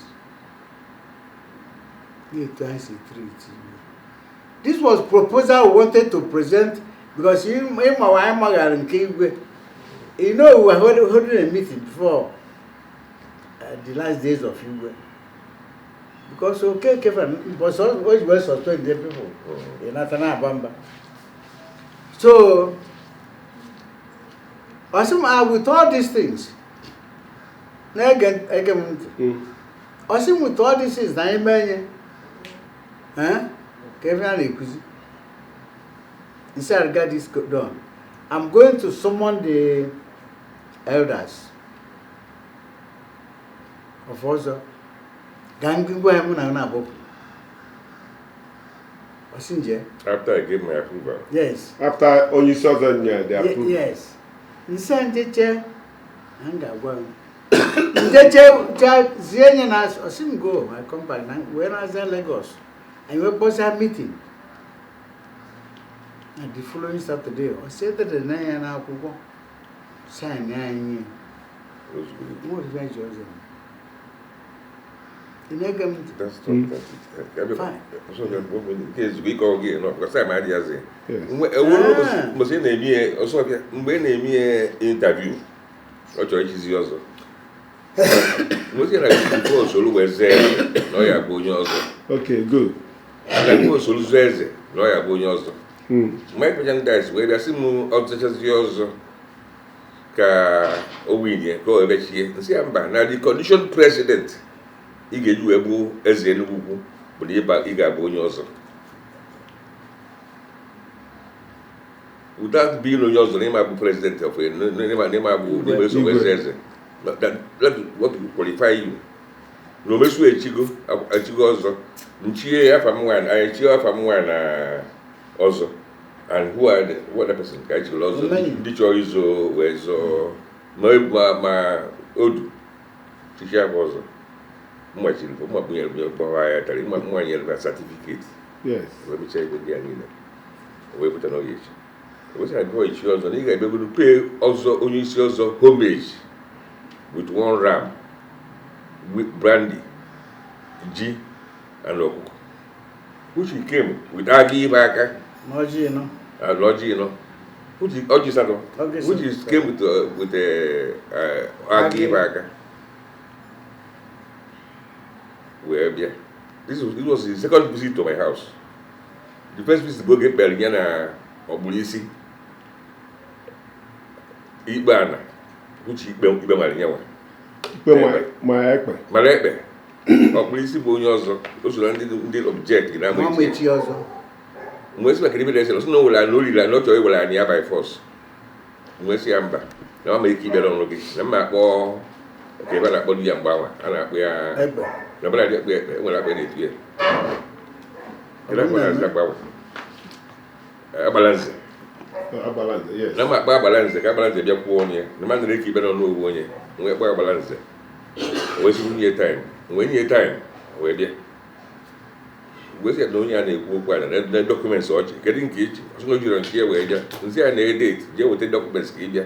Etu anyị si treat you. This was proposal we wanted to present because ịma anyị maghara nke igwe. We were holding a meeting before the last days of Igwe. Because Okeke but o ji wee suspend the people. Ị nata na-aba mba. So, ọ sị m, ah, with all these things, na-ege ege m ntị. Ọ sị m, with all these things na anyị mee nye, eh? Ka ebe a na-ekuzi. He said, I got this done. I'm going to summon the elders of ọzọ. Gaa ngwa ya mụ na na-abụpụ. Ọ sị nje. After I gave my approval. Yes. After onye isi ọzọ nyere the approval. Yes. Nsị njeche na m ga-agwa m. Njeche cha zie nye na ọ sị m go, I come back na wee na-aza Lagos. Anyị wee kpọsa meeting. Na the following Saturday, ọ sị edere na ya n'akwụkwọ sign anyị. Ozugbo. Nwa odibo ji ọzọ. Ị na-ege m ntị? That's not that's it. Fine. Ọsọ bịa nke ezigbo ike ọ gị nọ because time adịghịzị. Yes. Mgbe ewuru Ah. mbọsị na-eme ihe ọsọ bịa mgbe ị na-eme ihe interview, ọ chọrọ ichizi ọzọ. Mgbe na before osoro wee zee eze na ọ ya bụ onye ọzọ. Okay, good. Na before osoro zee eze na ọ ya bụ onye ọzọ. Mike Merchandise wee bịa sị m ọzọchazi ọzọ ka o winie ka o ebechie, nsị ya mba, na the condition president ị ga-eji wee bụ eze Enugu Ukwu bụ na ịba ị ga-abụ onye ọzọ. Without being onye ọzọ na ịma bụ president of n'ịma bụ n'ịma eso wee zee eze, that is what will qualify you. Na omesu echigo echigo ọzọ nchie afa m nwaanyị, anyị chie afa m nwaanyị na ọzọ, and who are the person ka anyị chiri ọzọ. Many. Ndị chọrọ izo wee zọọ ma ma odu chichi abụ ọzọ. Mmachiri mmabunyere gbawa ya tara mma nyere ha certificate. Yes. Wee mechaa ibe ndị a niile, o wee pụta n'oge echi, o wee sị na before ichi ọzọ na ị ga-ebegodu pay ọzọ, onye isi ọzọ, homage with one ram with brandy, ji and ọkụkọ, which he came with agụ ibe aka. Na ọjị nọ. And ọjị nọ, which is ọjị satọ. Ọjị which is came with agụ ibe aka wee bịa. This was his second visit to my house. The first visit bụ oge ekpere ya na ọgbụrụ isi ikpe ana, which ikpe mara ya nwa. Ikpe ma ekpe. Mara ekpe ọkpụrụ isi bụ onye ọzọ, o so na ndị object na nwa ama echi ọzọ. Mgbe sị maka ibe na-ese, sị na o were ana oriri ana, ọ chọrọ iwere ana ya by force. Mgbe sị ya mba, na ọ ma ike ịbịara ọrụ gị na mma akpọ ka ebe a na-akpọ di ya mgbe anwa a na-akpọ ya. Egbe. Na ebe na-adị akpọ ya ekpe, enwere akpọ ya na-etu ya. Kedu akpọ na-aza mgbe anwa? Agbala nze. Agbala nze, yes. Na mma akpọ agbala nze ka agbala nze bịa kwuo onye na mmadụ na-eke ikpe n'ọnụ owu onye wee kpọọ agbala nze, wee sị nwunye time, wee nye time, wee bịa, wee sị ya na onye a na-ekwu okwu a na document ọchị, kedu nke ichi? Ọsị na o jiri nke ya wee bịa nzi ya na edate jee weta document ka ị bịa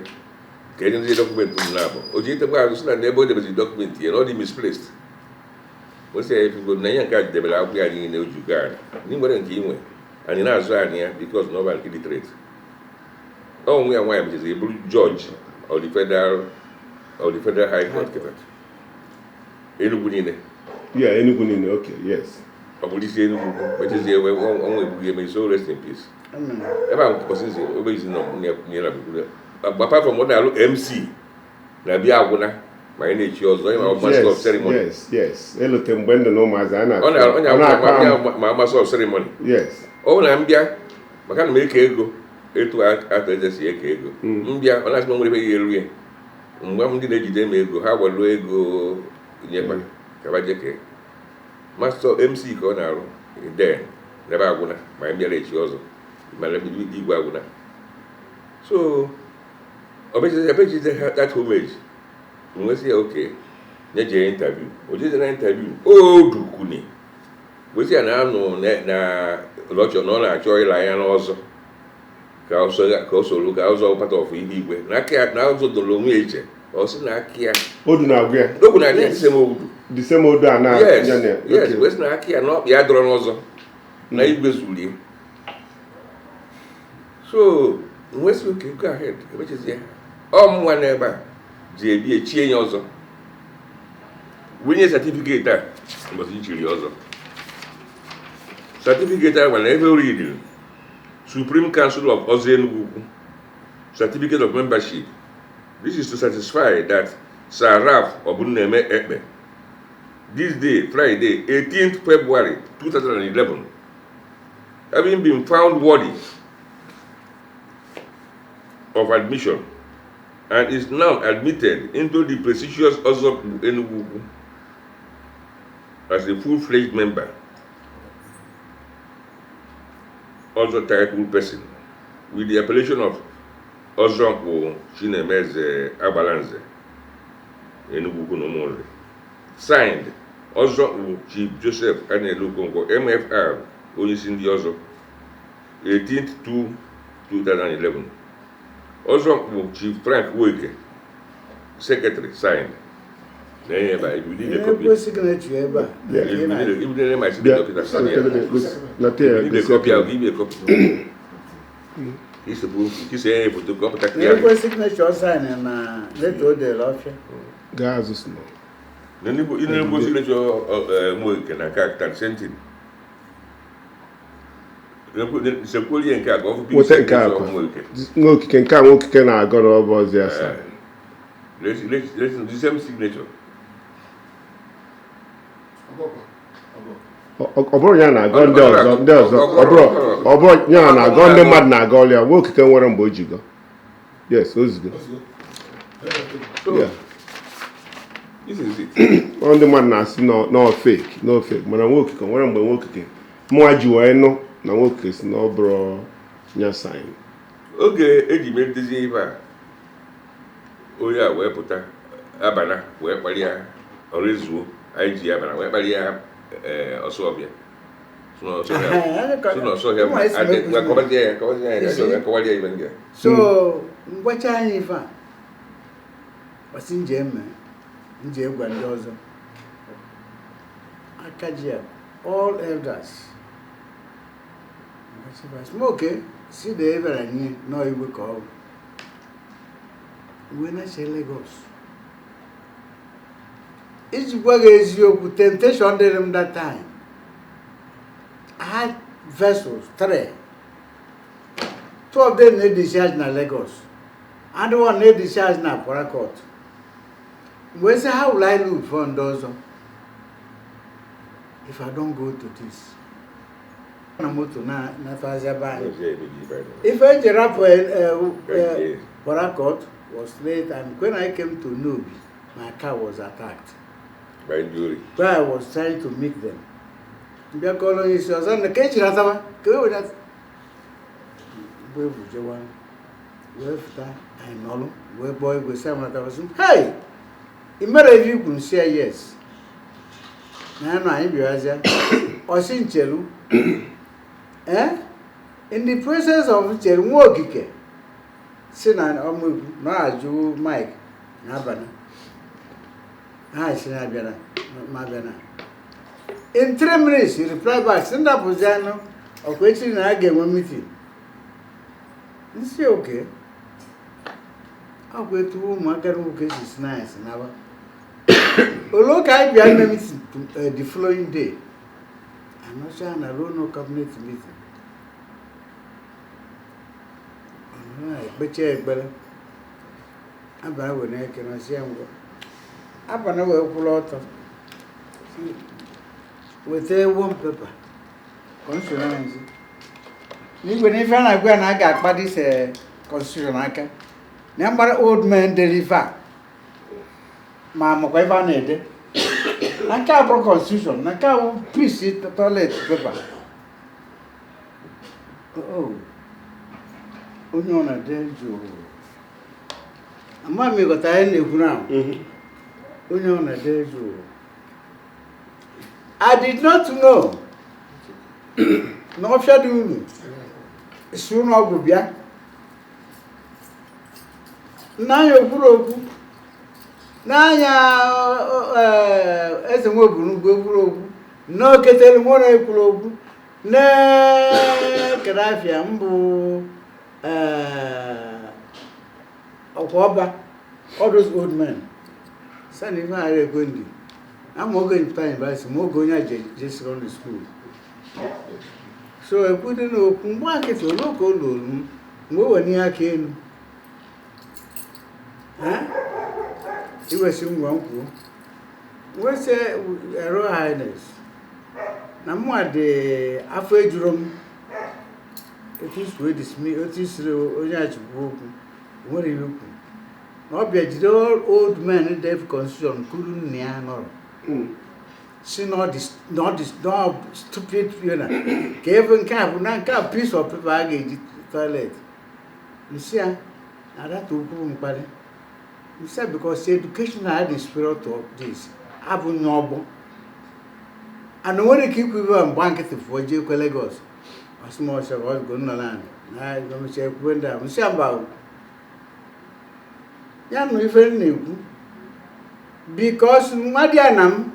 ka enye nzi document m na-abụ o ji etekwa azụ, sị na ebe o debezi document ya na ọ dị misplaced. O sị ya efugo na ihe nke a debere akwụkwọ ya niile o ji gaa anyị ndị nwere nke inwe anyị na-azụ anyị ya because na ọ bụ illiterate. Ọ nwe ya nwaanyị mechaziri bụrụ judge of the federal high court kịta, Enugu niile. Yeah, Enugu niile, okay, yes. Ọ bụrụ isi Enugu mechazie wee ọnwa egbughị eme, so rest in peace. Amen. Ebe a kwụsịzi ebe izi nọ nye na gburugburu, apart from ọ na-alụ MC na bịa agwụna ma anyị na-echi ọzọ ịma master of ceremony. Yes, elote mgbe ndụ na ụmụazị a na ọ na onye ọ na-akpa agwụna amụ. ma master of ceremony. Yes. Ọ bụrụ na m bịa maka na m eke ego etu atọ eze si eke ego, m bịa, ọ na-asị m nwere ebe ya eru ya mgbe m ndị na-ejide m ego ha gbaluo ego nyekwa ka ba jeke master MC ka ọ na-arụ then n'ebe agwụna ma anyị bịara echi ọzọ mana igwe agwụna, so ọ bechize ha that homage. Nwesị ya oke nye jee interview, o jeze na interview o dukuni wesị ya na anụ na lọchọ na ọ na-achọ ịla anya n'ọzọ ka ọ ka o soro ka ọzọ part of ihe igwe na aka ya na ọzọ doro onwe ya iche, ọ sị na aka ya. Odu na-agụ ya. Okwu na adị same odu. The same odu a na Yes. ya na Yes. okay. Wesị na aka ya na ọkpa ya dọrọ n'ọzọ na igwe zulie, so nwesị oke go ahead, emechizi ya ọ mụnwa n'ebe a ji ebi echie ya ọzọ, wenye certificate a mbọsị nchiri ọzọ. Certificate a nwere ebe oriri Supreme Council of Ọzọ Enugu Ukwu certificate of membership. This is to satisfy that Sir Ralph Obunneme Ekpe, this day, Friday, 18th February 2011, having been found worthy of admission and is now admitted into the prestigious Ozo Enugu Ukwu as a full-fledged member, Ozo title person, with the appellation of Ozonkwu Chinemeze Agbalanze, Enugu Ukwu na Ụmụnri. Signed, Ozonkwu Chief Joseph Anelu Okonkwo, MFR, onyeisi ndị ọzọ, 18th 2 2011. Ozonkwu Chief Frank Weke, Secretary, signed. Na-enye ebe a, if you need a copy. Ekwe signature ebe a. Yeah. If you need a, if you need my Bịa, signature, sign here. nata ya. If you need a copy, I'll give you a copy. Ise ya foto ka ọ pụta clearly. Ekwe signature ọ sign na leta o dere ọfịa. Gaa azụ small. Na n'Igbo signature Nweke na nke a the same thing. Sekwuolie nke a ka ọ fụ Weta nke a signature kwa. Nweke. Nwaokike nke a nwaokike na-agọ na ọba ọzọ ya sign. The same signature. Ọ bụrụ ya na-agọ ndị ọzọ, ndị ọzọ ọ bụrụ ya na-agọ ndị mmadụ na-agọ ọlụ ya, nwaokike nwere mgbe o ji gọ. Yes, ozugbo. So, Yeah. this is it. Ọ ndị mmadụ na-asị nọ fake, no fake, mana nwaokike nwere mgbe nwaokike mụnwa ji wee nụ na nwaokike si na ọ bụrụ ya sign. Oge eji megidezie ife a, onye a wee pụta abana wee kparịa ọrụ ezuo Anyị ji ya bara wee kparịa Ọsụọfịa. Sị na Ọsụọfịa, sị na Ọsụọfịa bụ kọbazie ya, kọbazie ya, ya kọwalie ibe ndị a. So ngwacha anyị ife a ọsị nje eme nje gwa ndị ọzọ aka ji ya, all elders smoke si na ebere anyị nọ igwe ka ọ bụ wee na-eche Lagos. Iji gwa gị eziokwu, temptation dịrị m that time. I had vessels three. Two of them na-discharge na Lagos and one na-discharge na Port Harcourt. Mgbe sị, how will I look for ndị ọzọ if I don't go to this? Na moto na natazi ebe anyị. N'ezie, emeghị ibe anyị. Ife eji rapụ Port Harcourt was late, and when I came to Nnobi, my car was attacked. By ndị ori. Where I was trying to meet them. Mbịa kọọrọ onye isi ọzọ na ka ejiri ataba ka e were mgbe ebu jewa wee fụta anyị nọlụ wee kpọọ igwe sị amataba sị m, hey, ị mere ife ikwu? Nsị ya yes, na ya nọ anyị bịarazịa. Ọsị nchelu in the process of nchelu nwa okike si na ọmụikwu na ọ ajụ Mike na abalị ha si na abịara ma abịara. In 3 minutes he replied back sị ndapụzi anụ ọkwa echi na a ga-enwe meeting. Nsị oke ọkwa etu ụmụaka nwoke si si na anyị si naba ole ụka anyị bịa ime meeting the following day anọcha na ruo no cabinet meeting. Ọnụ ekpecha ekpere abara wee na-ekene ọsị ya ngwa abana wee kwụrụ ọtọ sị, weta one paper constitution anyị n'igwe na ife a na-agwa ya na a ga-akpa this constitution aka na mgbara old men dere ife a ma makwa ife a na-ede na nke a bụrụ constitution na nke a bụ piece toilet paper. Oh, onye ọ na-ede jụụ ama m ịghọta anyị na-ekwu na onye ọ na-ede jụụ. I did not know na ọfịa dị uru si ụlọ ọgwụ bịa n'anya okwuru okwu n'anya eze nwebunugwu ekwuru okwu n'oketere nwere ekwuru okwu n'ekere afịa mbụ ọkwa ọba, all those old men sani ife aghara ekwe ndị ama oge mpụta university ma oge onye a je secondary school so ekwude n'okwu mgbe akịtị ole ka o luru m mgbe o were ihe aka elu. Iwesi ngwa m kwuo wesị Royal Highness na mụnwa dị afọ ejuru m etu isi wee dismiss otu isiri onye achịkwa okwu nwere ihe ukwu na ọ bịa jide old men dev constitution kwuru nna ya nọrọ si na ọ dị stupid na ka ebe nke a bụ na nke a piece of paper a ga-eji toilet nsị ya adata okwu mkparị nsị ya because education na the spirit of this abụghị ọgbọ and nwere ike ikwu ibe mgba nkịtị pụọ jee kwe Lagos ọsịmọsọ ọgụ nọ naanị na emecha ekwube ndị a nsị ya mba ya nụ ife m na-ekwu because nwadị na m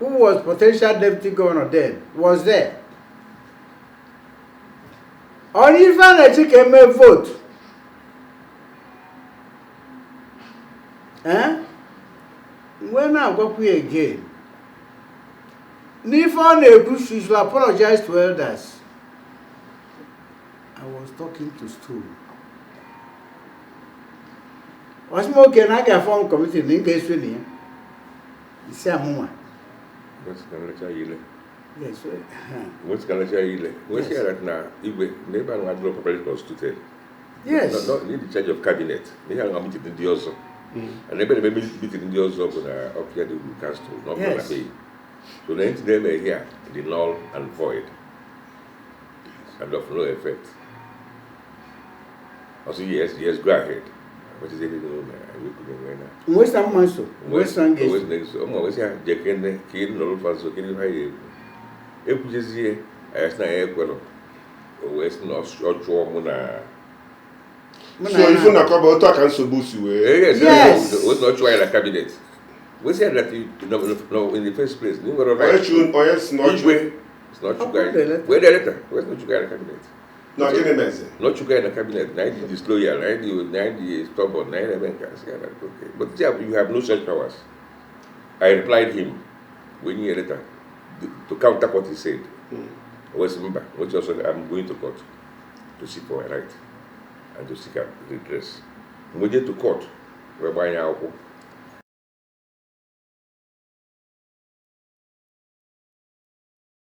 who was potential deputy governor then was there. Onye ife a na-eche ka eme vote eh mgbe na-agwakwu ya again n'ife ọ na-ekwu, she should apologize to elders. I was talking to stool. Ọsị m oke na a ga-afọm committee na ị ga-eso na ya isi amụnwa. Yes. Nwesịkalacha ya ile nwesị ya na igwe na ebe ahụ adịrọ properly constituted. Yes. No, no, need the change of cabinet na ihe ahụ meeting ndị ọzọ and ebe na-eme meeting ndị ọzọ bụ na Ọfịa dị Uru Council na ọbụla na be so na ntị na-eme here dị null and void and of no effect. I say yes, yes, go ahead. Akpachizie ihe dị n'ụlọ anyị wee kunye wee na Nwesa mma nso, nwesa m ga-eso. Ụmụ wesị ha jekene ka ị nọrọ fa nso kedu ihe ha ga-ekwu. Ekwuchezie, anyị sị na ya ekwerọ. O wee sị na ọ chụọ mụ na Mụ na So ya ifu na- na kọba otu a ka nsogbu si wee Yes, Yes. o sị na ọ chụọ anyị na cabinet. Wee sị ya that no, no, in the first place na ị nwere onye right. chu onye si na ọchụ Igwe sị na ọ chụgo Ọ anyị. bụ Wee dee leta, wee sị na ọ chụgo anyị na cabinet. Na gịnị mezi? Na ọ chụgo anyị na cabinet, na anyị dị disloyal, na anyị dị stubborn, na anyị na-eme nke a. Sị ya na okay, but yeah, you have no such powers. I replied him wee nye ya letter to counter what he said. O wee sị mba, o sị ọsọ, I'm going to court to seek for my right and to seek a redress. Mgbe jee to court wee gbaa anyị akwụkwọ.